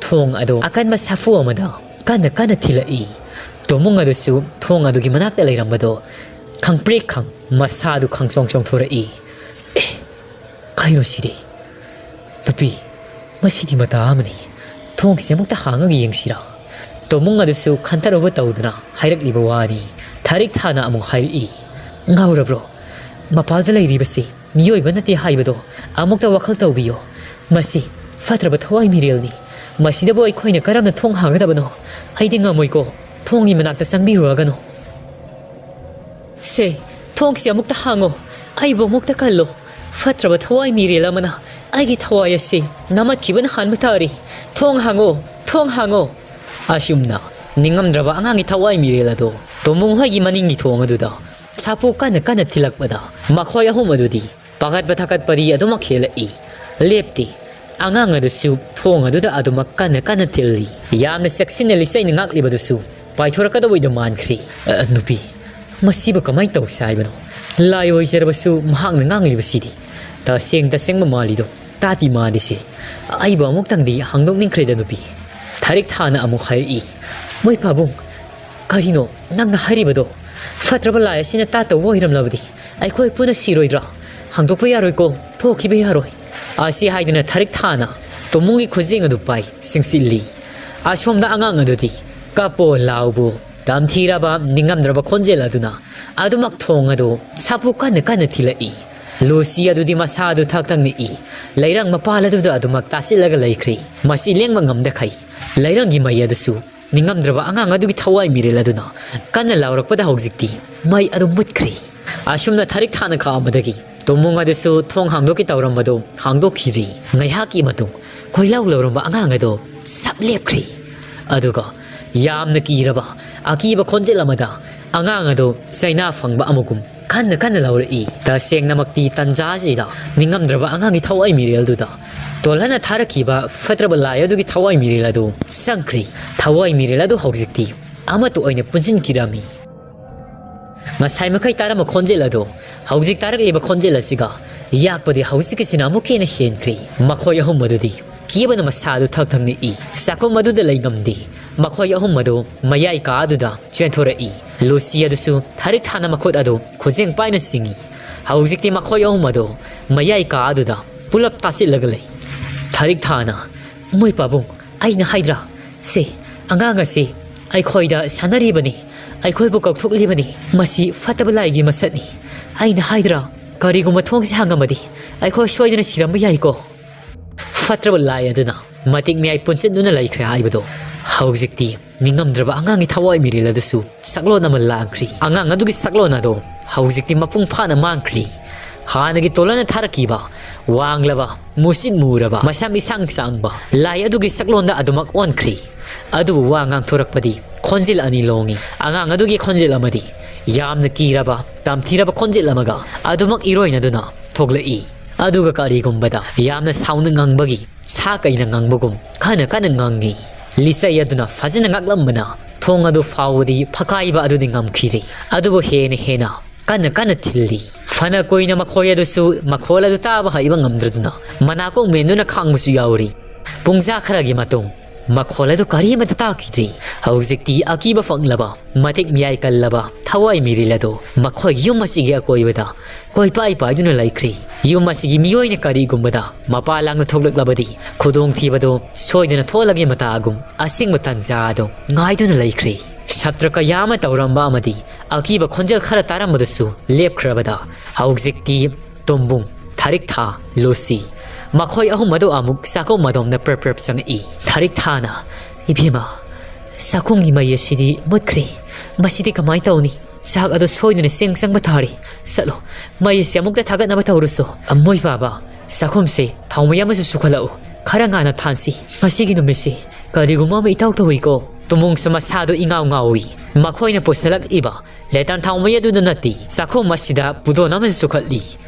ꯊꯣꯡ ꯑꯗꯨ ꯑꯀꯟꯕ ꯁꯥꯐꯨ ꯑꯃꯗ ꯀꯟꯅ ꯀꯟꯅ ꯊꯤꯜꯂꯛꯏ꯫ ꯇꯣꯃꯨꯡ ꯑꯗꯨꯁꯨ ꯊꯣꯡ ꯑꯗꯨꯒꯤ ꯃꯅꯥꯛꯇ ꯂꯩꯔꯝꯕꯗꯣ ꯈꯪꯄ꯭ꯔꯦꯛ ꯈꯪ, ꯃꯁꯥꯗꯨ ꯈꯪꯆꯣꯡ ꯆꯣꯡꯊꯣꯔꯛꯏ꯫ "ꯑꯦ, ꯀꯩꯅꯣ ꯁꯤꯗꯤ? ꯅꯨꯄꯤ, ꯃꯁꯤꯗꯤ ꯃꯇꯥ ꯑꯃꯅꯤ꯫ ꯊꯣꯡꯁꯦ ꯑꯃꯨꯛꯇ ꯍꯥꯡꯉꯒ ꯌꯦꯡꯁꯤꯔꯥ?" ꯇꯣꯃꯨꯡ ꯑꯗꯨꯁꯨ ꯈꯟꯊꯔꯨꯕ ꯇꯧꯗꯅ ꯍꯥꯏꯔꯛꯂꯤꯕ ꯋꯥꯅꯤ꯫ ꯊꯥꯔꯤꯛ ꯊꯥꯅ ꯑꯃꯨꯛ ꯍꯥꯏꯔꯛꯏ, "ꯉꯥꯎꯔꯕ꯭ꯔꯣ? ꯃꯄꯥꯜꯗ ꯂꯩꯔꯤꯕꯁꯤ ꯃꯤꯑꯣꯏꯕ ꯅꯠꯇꯦ ꯍꯥꯏꯕꯗꯣ ꯑꯃꯨꯛꯇ ꯋꯥꯈꯜ ꯇꯧꯕꯤꯌꯣ꯫ ꯃꯁꯤ ꯐꯠꯇ꯭ꯔꯕ ꯊꯋꯥꯏ ꯃꯤꯔꯦꯜꯅꯤ꯫ ꯃꯁꯤꯗꯕꯨ ꯑꯩꯈꯣꯏꯅ ꯀꯔꯝꯅ ꯊꯣꯡ ꯍꯥꯡꯒꯗꯕꯅꯣ? ꯑꯩꯗꯤ ꯉꯝꯃꯣꯏꯀꯣ꯫ ꯊꯣꯡꯒꯤ ꯃꯅꯥꯛꯇ ꯆꯪꯕꯤꯔꯨꯔꯒꯅꯨ꯫ ꯁꯦ, ꯊꯣꯡꯁꯤ ꯑꯃꯨꯛꯇ ꯍꯥꯡꯉꯣ꯫ ꯑꯩꯕꯨ ꯑꯃꯨꯛꯇ ꯀꯜꯂꯣ꯫ ꯐꯠꯇ꯭ꯔꯕ ꯊꯋꯥꯏ ꯃꯤꯔꯦꯜ ꯑꯃꯅ ꯑꯩꯒꯤ ꯊꯋꯥꯏ ꯑꯁꯤ ꯅꯝꯃꯠꯈꯤꯕꯅ ꯍꯥꯟꯕ ꯇꯥꯔꯤ꯫ ꯊꯣꯡ ꯍꯥꯡꯉꯣ, ꯊꯣꯡ ꯍꯥꯡꯉꯣ!" ꯑꯁꯨꯝꯅ ꯅꯤꯡꯉꯝꯗ꯭ꯔꯕ ꯑꯉꯥꯡꯒꯤ ꯊꯋꯥꯏ ꯃꯤꯔꯦꯜ ꯑꯗꯣ ꯇꯣꯃꯨꯡ ꯍꯣꯏꯒꯤ ꯃꯅꯤꯡꯒꯤ ꯊꯣꯡ ꯑꯗꯨꯗ ꯁꯥꯐꯨ ꯀꯟꯅ ꯀꯟꯅ ꯊꯤꯜꯂꯛꯄꯗ ꯃꯈꯣꯏ ꯑꯍꯨꯝ ꯑꯗꯨꯗꯤ ꯄꯥꯈꯠꯄ ꯊꯀꯠꯄꯗꯤ ꯑꯗꯨꯃꯛ ꯍꯦꯜꯂꯛꯏ꯫ ꯂꯦꯞꯇꯦ꯫ ꯑꯉꯥꯡ ꯑꯗꯨꯁꯨ ꯊꯣꯡ ꯑꯗꯨꯗ ꯑꯗꯨꯃꯛ ꯀꯟꯅ ꯀꯟꯅ ꯊꯤꯜꯂꯤ꯫ ꯌꯥꯝꯅ ꯆꯦꯛꯁꯤꯟꯅ ꯂꯤꯆꯩꯅ ꯉꯥꯛꯂꯤꯕꯗꯨꯁꯨ ꯄꯥꯏꯊꯣꯔꯛꯀꯗꯧꯕꯩꯗ ꯃꯥꯟꯈ꯭ꯔꯦ꯫ "ꯑ, ꯅꯨꯄꯤ, ꯃꯁꯤꯕꯨ ꯀꯃꯥꯏꯅ ꯇꯧꯁꯦ ꯍꯥꯏꯕꯅꯣ? ꯂꯥꯏ ꯑꯣꯏꯖꯔꯕꯁꯨ ꯃꯍꯥꯛꯅ ꯉꯥꯡꯂꯤꯕꯁꯤꯗꯤ ꯇꯁꯦꯡ ꯇꯁꯦꯡꯕ ꯃꯥꯜꯂꯤꯗꯣ꯫ ꯇꯥꯇꯤ ꯃꯥꯜꯂꯤꯁꯦ꯫ ꯑꯩꯕꯨ ꯑꯃꯨꯛꯇꯪꯗꯤ ꯍꯥꯡꯗꯣꯛꯅꯤꯡꯈ꯭ꯔꯦꯗ ꯅꯨꯄꯤ꯫" ꯊꯥꯔꯤꯛ ꯊꯥꯅ ꯑꯃꯨꯛ ꯍꯥꯏꯔꯛꯏ, "ꯃꯣꯏ ꯄꯥꯕꯨꯡ, ꯀꯔꯤꯅꯣ ꯅꯪꯅ ꯍꯥꯏꯔꯤꯕꯗꯣ? ꯐꯠꯇ꯭ꯔꯕ ꯂꯥꯏ ꯑꯁꯤꯅ ꯇꯥꯠꯇꯧꯕ ꯑꯣꯏꯔꯝꯂꯕꯗꯤ ꯑꯩꯈꯣꯏ ꯄꯨꯟꯅ ꯁꯤꯔꯣꯏꯗ꯭ꯔꯥ? ꯍꯥꯡꯗꯣꯛꯄ ꯌꯥꯔꯣꯏꯀꯣ, ꯊꯣꯛꯈꯤꯕ ꯌꯥꯔꯣꯏ꯫" ꯑꯁꯤ ꯍꯥꯏꯗꯨꯅ ꯊꯥꯔꯤꯛ ꯊꯥꯅ ꯇꯣꯃꯨꯡꯒꯤ ꯈꯨꯖꯦꯡ ꯑꯗꯨ ꯄꯥꯏ ꯁꯤꯡꯁꯤꯜꯂꯤ꯫ ꯑꯁꯣꯝꯗ ꯑꯉꯥꯡ ꯑꯗꯨꯗꯤ ꯀꯞꯄꯣ ꯂꯥꯎꯕꯨ ꯇꯝꯊꯤꯔꯕ ꯅꯤꯡꯉꯝꯗ꯭ꯔꯕ ꯈꯣꯟꯖꯦꯜ ꯑꯗꯨꯅ ꯑꯗꯨꯃꯛ ꯊꯣꯡ ꯑꯗꯨ ꯁꯥꯐꯨ ꯀꯟꯅ ꯀꯟꯅ ꯊꯤꯜꯂꯛꯏ꯫ ꯂꯨꯁꯤ ꯑꯗꯨꯗꯤ ꯃꯁꯥ ꯑꯗꯨ ꯊꯛ ꯊꯛ ꯅꯤꯛꯏ꯫ ꯂꯩꯔꯪ ꯃꯄꯥꯜ ꯑꯗꯨꯗ ꯑꯗꯨꯃꯛ ꯇꯥꯁꯤꯜꯂꯒ ꯂꯩꯈ꯭ꯔꯤ꯫ ꯃꯁꯤ ꯂꯦꯡꯕ ꯉꯝꯗꯈꯩ ꯂꯩꯔꯪꯒꯤ ꯃꯩ ꯑꯗꯨꯁꯨ ꯅꯤꯡꯉꯝꯗ꯭ꯔꯕ ꯑꯉꯥꯡ ꯑꯗꯨꯒꯤ ꯊꯋꯥꯏ ꯃꯤꯔꯦꯜ ꯑꯗꯨꯅ ꯀꯟꯅ ꯂꯥꯎꯔꯛꯄꯗ ꯍꯧꯖꯤꯛꯇꯤ ꯃꯩ ꯑꯗꯨ ꯃꯨꯠꯈ꯭ꯔꯦ꯫ ꯑꯁꯨꯝꯅ ꯊꯥꯔꯤꯛ ꯊꯥꯅ ꯈꯥꯛꯑꯝꯕꯗꯒꯤ ꯇꯣꯃꯨꯡ ꯑꯗꯨꯁꯨ ꯊꯣꯡ ꯍꯥꯡꯗꯣꯛꯀꯦ ꯇꯧꯔꯝꯕꯗꯨ ꯍꯥꯡꯗꯣꯛꯈꯤꯗ꯭ꯔꯤ꯫ ꯉꯥꯏꯍꯥꯛꯀꯤ ꯃꯇꯨꯡ ꯀꯣꯏꯂꯥꯎ ꯂꯥꯎꯔꯝꯕ ꯑꯉꯥꯡ ꯑꯗꯨ ꯁꯞ ꯂꯦꯞꯈ꯭ꯔꯦ꯫ ꯑꯗꯨꯒ ꯌꯥꯝꯅ ꯀꯤꯔꯕ ꯑꯀꯤꯕ ꯈꯣꯟꯖꯦꯜ ꯑꯃꯗ ꯑꯉꯥꯡ ꯑꯗꯨ ꯆꯩꯅꯥ ꯐꯪꯕ ꯑꯃꯒꯨꯝ ꯀꯟꯅ ꯀꯟꯅ ꯂꯥꯎꯔꯛꯏ꯫ ꯇꯁꯦꯡꯅꯃꯛꯇꯤ ꯇꯟꯖꯥ ꯑꯁꯤꯗ ꯅꯤꯡꯉꯝꯗ꯭ꯔꯕ ꯑꯉꯥꯡꯒꯤ ꯊꯋꯥꯏ ꯃꯤꯔꯦꯜꯗꯨꯗ ꯇꯣꯜꯍꯟꯅ ꯊꯥꯔꯛꯈꯤꯕ ꯐꯠꯇ꯭ꯔꯕ ꯂꯥꯏ ꯑꯗꯨꯒꯤ ꯊꯋꯥꯏ ꯃꯤꯔꯦꯜ ꯑꯗꯨ ꯆꯪꯈ꯭ꯔꯤ꯫ ꯊꯋꯥꯏ ꯃꯤꯔꯦꯜ ꯑꯗꯨ ꯍꯧꯖꯤꯛꯇꯤ ꯑꯃꯠꯇ ꯑꯣꯏꯅ ꯄꯨꯟꯁꯤꯟꯈꯤꯔꯝꯃꯤ꯫ ꯉꯁꯥꯏ ꯃꯈꯩ ꯇꯥꯔꯝꯕ ꯈꯣꯟꯖꯦꯜ ꯑꯗꯣ ꯍꯧꯖꯤꯛ ꯇꯥꯔꯛꯂꯤꯕ ꯈꯣꯟꯖꯦꯜ ꯑꯁꯤꯒ ꯌꯥꯛꯄꯗꯤ ꯍꯧꯖꯤꯛꯀꯤꯁꯤꯅ ꯑꯃꯨꯛꯀ ꯍꯦꯟꯅ ꯍꯦꯟꯈ꯭ꯔꯦ꯫ ꯃꯈꯣꯏ ꯑꯍꯨꯝ ꯑꯗꯨꯗꯤ ꯀꯤꯕꯅ ꯃꯁꯥꯗꯨ ꯊꯛ ꯊꯛ ꯅꯤꯛꯏ꯫ ꯆꯥꯛꯈꯨꯝ ꯑꯗꯨꯗ ꯂꯩꯉꯝꯗꯦ꯫ ꯃꯈꯣꯏ ꯑꯍꯨꯝ ꯑꯗꯨ ꯃꯌꯥꯏ ꯀꯥ ꯑꯗꯨꯗ ꯆꯦꯟꯊꯣꯔꯛꯏ꯫ ꯂꯨꯁꯤ ꯑꯗꯨꯁꯨ ꯊꯥꯔꯤꯛ ꯊꯥꯅ ꯃꯈꯨꯠ ꯑꯗꯨ ꯈꯨꯖꯦꯡ ꯄꯥꯏꯅ ꯆꯤꯡꯏ꯫ ꯍꯧꯖꯤꯛꯇꯤ ꯃꯈꯣꯏ ꯑꯍꯨꯝ ꯑꯗꯨ ꯃꯌꯥꯏ ꯀꯥ ꯑꯗꯨꯗ ꯄꯨꯂꯞ ꯇꯥꯁꯤꯜꯂꯒ ꯂꯩ꯫ ꯊꯥꯔꯤꯛ ꯊꯥꯅ, "ꯃꯣꯏ ꯄꯥꯕꯨꯡ, ꯑꯩꯅ ꯍꯥꯏꯗ꯭ꯔꯥ? ꯁꯦ, ꯑꯉꯥꯡ ꯑꯁꯤ ꯑꯩꯈꯣꯏꯗ ꯁꯥꯟꯅꯔꯤꯕꯅꯤ, ꯑꯩꯈꯣꯏꯕꯨ ꯀꯧꯊꯣꯛꯂꯤꯕꯅꯤ꯫ ꯃꯁꯤ ꯐꯠꯇꯕ ꯂꯥꯏꯒꯤ ꯃꯁꯛꯅꯤ꯫ ꯑꯩꯅ ꯍꯥꯏꯗ꯭ꯔꯥ, ꯀꯔꯤꯒꯨꯝꯕ ꯊꯣꯡꯁꯦ ꯍꯥꯡꯉꯝꯃꯗꯤ ꯑꯩꯈꯣꯏ ꯁꯣꯏꯗꯅ ꯁꯤꯔꯝꯕ ꯌꯥꯏꯀꯣ?" ꯐꯠꯇ꯭ꯔꯕ ꯂꯥꯏ ꯑꯗꯨꯅ ꯃꯇꯤꯛ ꯃꯌꯥꯏ ꯄꯨꯟꯁꯤꯟꯗꯨꯅ ꯂꯩꯈ꯭ꯔꯦ ꯍꯥꯏꯕꯗꯣ ꯍꯧꯖꯤꯛꯇꯤ ꯅꯤꯡꯉꯝꯗ꯭ꯔꯕ ꯑꯉꯥꯡꯒꯤ ꯊꯋꯥꯏ ꯃꯤꯔꯦꯜ ꯑꯗꯨꯁꯨ ꯁꯛꯂꯣꯟ ꯑꯃ ꯂꯥꯡꯈ꯭ꯔꯤ꯫ ꯑꯉꯥꯡ ꯑꯗꯨꯒꯤ ꯁꯛꯂꯣꯟ ꯑꯗꯣ ꯍꯧꯖꯤꯛꯇꯤ ꯃꯄꯨꯡ ꯐꯥꯅ ꯃꯥꯡꯈ꯭ꯔꯤ꯫ ꯍꯥꯟꯅꯒꯤ ꯇꯣꯂꯟꯅ ꯊꯥꯔꯛꯈꯤꯕ ꯋꯥꯡꯂꯕ, ꯃꯨꯁꯤꯠ ꯃꯨꯔꯕ, ꯃꯁꯝ ꯏꯁꯥꯡ ꯁꯥꯡꯕ ꯂꯥꯏ ꯑꯗꯨꯒꯤ ꯁꯛꯂꯣꯟꯗ ꯑꯗꯨꯃꯛ ꯑꯣꯟꯈ꯭ꯔꯤ꯫ ꯑꯗꯨꯕꯨ ꯋꯥ ꯉꯥꯡꯊꯣꯔꯛꯄꯗꯤ ꯈꯣꯟꯖꯦꯜ ꯑꯅꯤ ꯂꯣꯡꯉꯤ꯫ ꯑꯉꯥꯡ ꯑꯗꯨꯒꯤ ꯈꯣꯟꯖꯦꯜ ꯑꯃꯗꯤ ꯌꯥꯝꯅ ꯀꯤꯔꯕ, ꯇꯝꯊꯤꯔꯕ ꯈꯣꯟꯖꯦꯜ ꯑꯃꯒ ꯑꯗꯨꯃꯛ ꯏꯔꯣꯏꯅꯗꯨꯅ ꯊꯣꯛꯂꯛꯏ꯫ ꯑꯗꯨꯒ ꯀꯔꯤꯒꯨꯝꯕꯗ ꯌꯥꯝꯅ ꯁꯥꯎꯅ ꯉꯪꯕꯒꯤ ꯁꯥ ꯀꯩꯅ ꯉꯪꯕꯒꯨꯝ ꯀꯟꯅ ꯀꯟꯅ ꯉꯪꯉꯤ꯫ ꯂꯤꯆꯩ ꯑꯗꯨꯅ ꯐꯖꯅ ꯉꯥꯛꯂꯝꯕꯅ ꯊꯣꯡ ꯑꯗꯨ ꯐꯥꯎꯕꯗꯤ ꯐꯛꯀꯥꯏꯕ ꯑꯗꯨꯗꯤ ꯉꯝꯈꯤꯗꯦ꯫ ꯑꯗꯨꯕꯨ ꯍꯦꯟꯅ ꯍꯦꯟꯅ ꯀꯟꯅ ꯀꯟꯅ ꯊꯤꯜꯂꯤ꯫ ꯐꯅ ꯀꯨꯏꯅ ꯃꯈꯣꯏ ꯑꯗꯨꯁꯨ ꯃꯈꯣꯜ ꯑꯗꯨ ꯇꯥꯕ ꯍꯩꯕ ꯉꯝꯗ꯭ꯔꯗꯨꯅ ꯃꯅꯥꯀꯣꯡ ꯃꯦꯟꯗꯨꯅ ꯈꯥꯡꯕꯁꯨ ꯌꯥꯎꯔꯤ꯫ ꯄꯨꯡꯖꯥ ꯈꯔꯒꯤ ꯃꯇꯨꯡ ꯃꯈꯣꯜ ꯑꯗꯨ ꯀꯔꯤꯃꯠꯇ ꯇꯥꯈꯤꯗ꯭ꯔꯤ꯫ ꯍꯧꯖꯤꯛꯇꯤ ꯑꯀꯤꯕ ꯐꯪꯂꯕ, ꯃꯇꯤꯛ ꯃꯤꯌꯥꯏ ꯀꯜꯂꯕ ꯊꯋꯥꯏ ꯃꯤꯔꯤꯜ ꯑꯗꯨ ꯃꯈꯣꯏꯒꯤ ꯌꯨꯝ ꯑꯁꯤꯒꯤ ꯑꯀꯣꯏꯕꯗ ꯀꯣꯏꯄꯥꯏ ꯄꯥꯏꯗꯨꯅ ꯂꯩꯈ꯭ꯔꯤ꯫ ꯌꯨꯝ ꯑꯁꯤꯒꯤ ꯃꯤꯑꯣꯏꯅ ꯀꯔꯤꯒꯨꯝꯕꯗ ꯃꯄꯥ ꯂꯥꯡꯅ ꯊꯣꯛꯂꯛꯂꯕꯗꯤ ꯈꯨꯗꯣꯡꯊꯤꯕꯗꯨ ꯁꯣꯏꯗꯅ ꯊꯣꯛꯂꯒꯦ ꯃꯇꯥꯒꯨꯝ ꯑꯁꯦꯡꯕ ꯇꯟꯖꯥ ꯑꯗꯨ ꯉꯥꯏꯗꯨꯅ ꯂꯩꯈ꯭ꯔꯤ꯫ ꯁꯥꯇ꯭ꯔ ꯀꯌꯥ ꯑꯃ ꯇꯧꯔꯝꯕ ꯑꯃꯗꯤ ꯑꯀꯤꯕ ꯈꯣꯟꯖꯦꯜ ꯈꯔ ꯇꯥꯔꯝꯕꯗꯨꯁꯨ ꯂꯦꯞꯈ꯭ꯔꯕꯗ ꯍꯧꯖꯤꯛꯇꯤ ꯇꯣꯝꯕꯨꯡ, ꯊꯥꯔꯤꯛ ꯊꯥ, ꯂꯨꯁꯤ, ꯃꯈꯣꯏ ꯑꯍꯨꯝ ꯑꯗꯨ ꯑꯃꯨꯛ ꯆꯥꯛꯈꯨꯝ ꯑꯗꯣꯝꯗ ꯄ꯭ꯔꯞ ꯄ꯭ꯔꯞ ꯆꯪꯉꯛꯏ꯫ ꯊꯥꯔꯤꯛ ꯊꯥꯅ, "ꯏꯕꯦꯝꯃ, ꯆꯥꯛꯈꯨꯝꯒꯤ ꯃꯩ ꯑꯁꯤꯗꯤ ꯃꯨꯠꯈ꯭ꯔꯦ꯫ ꯃꯁꯤꯗꯤ ꯀꯃꯥꯏꯅ ꯇꯧꯅꯤ? ꯆꯥꯛ ꯑꯗꯨ ꯁꯣꯏꯗꯅ ꯆꯦꯡ ꯆꯪꯕ ꯇꯥꯔꯦ꯫ ꯆꯠꯂꯣ, ꯃꯩ ꯑꯁꯤ ꯑꯃꯨꯛꯇ ꯊꯥꯒꯠꯅꯕ ꯇꯧꯔꯨꯁꯣ꯫ ꯑꯃꯣꯏ ꯄꯥꯕ, ꯆꯥꯛꯈꯨꯝꯁꯦ ꯊꯥꯎꯃꯩ ꯑꯃꯁꯨ ꯁꯨꯈꯠꯂꯛꯎ꯫ ꯈꯔ ꯉꯥꯟꯅ ꯊꯥꯟꯁꯤ꯫ ꯉꯁꯤꯒꯤ ꯅꯨꯃꯤꯠꯁꯤ ꯀꯔꯤꯒꯨꯝꯕ ꯑꯃ ꯏꯇꯧ ꯇꯧꯏꯀꯣ꯫" ꯇꯨꯃꯨꯡꯁꯨ ꯃꯁꯥꯗꯨ ꯏꯉꯥꯎ ꯉꯥꯎꯏ꯫ ꯃꯈꯣꯏꯅ ꯄꯨꯁꯤꯜꯂꯛꯂꯤꯕ ꯂꯦꯇꯔ ꯊꯥꯎꯃꯩ ꯑꯗꯨꯗ ꯅꯠꯇꯦ, ꯆꯥꯛꯈꯨꯝ ꯑꯁꯤꯗ ꯄꯨꯗꯣꯟ ꯑꯃꯁꯨ ꯁꯨꯈꯠꯂꯤ꯫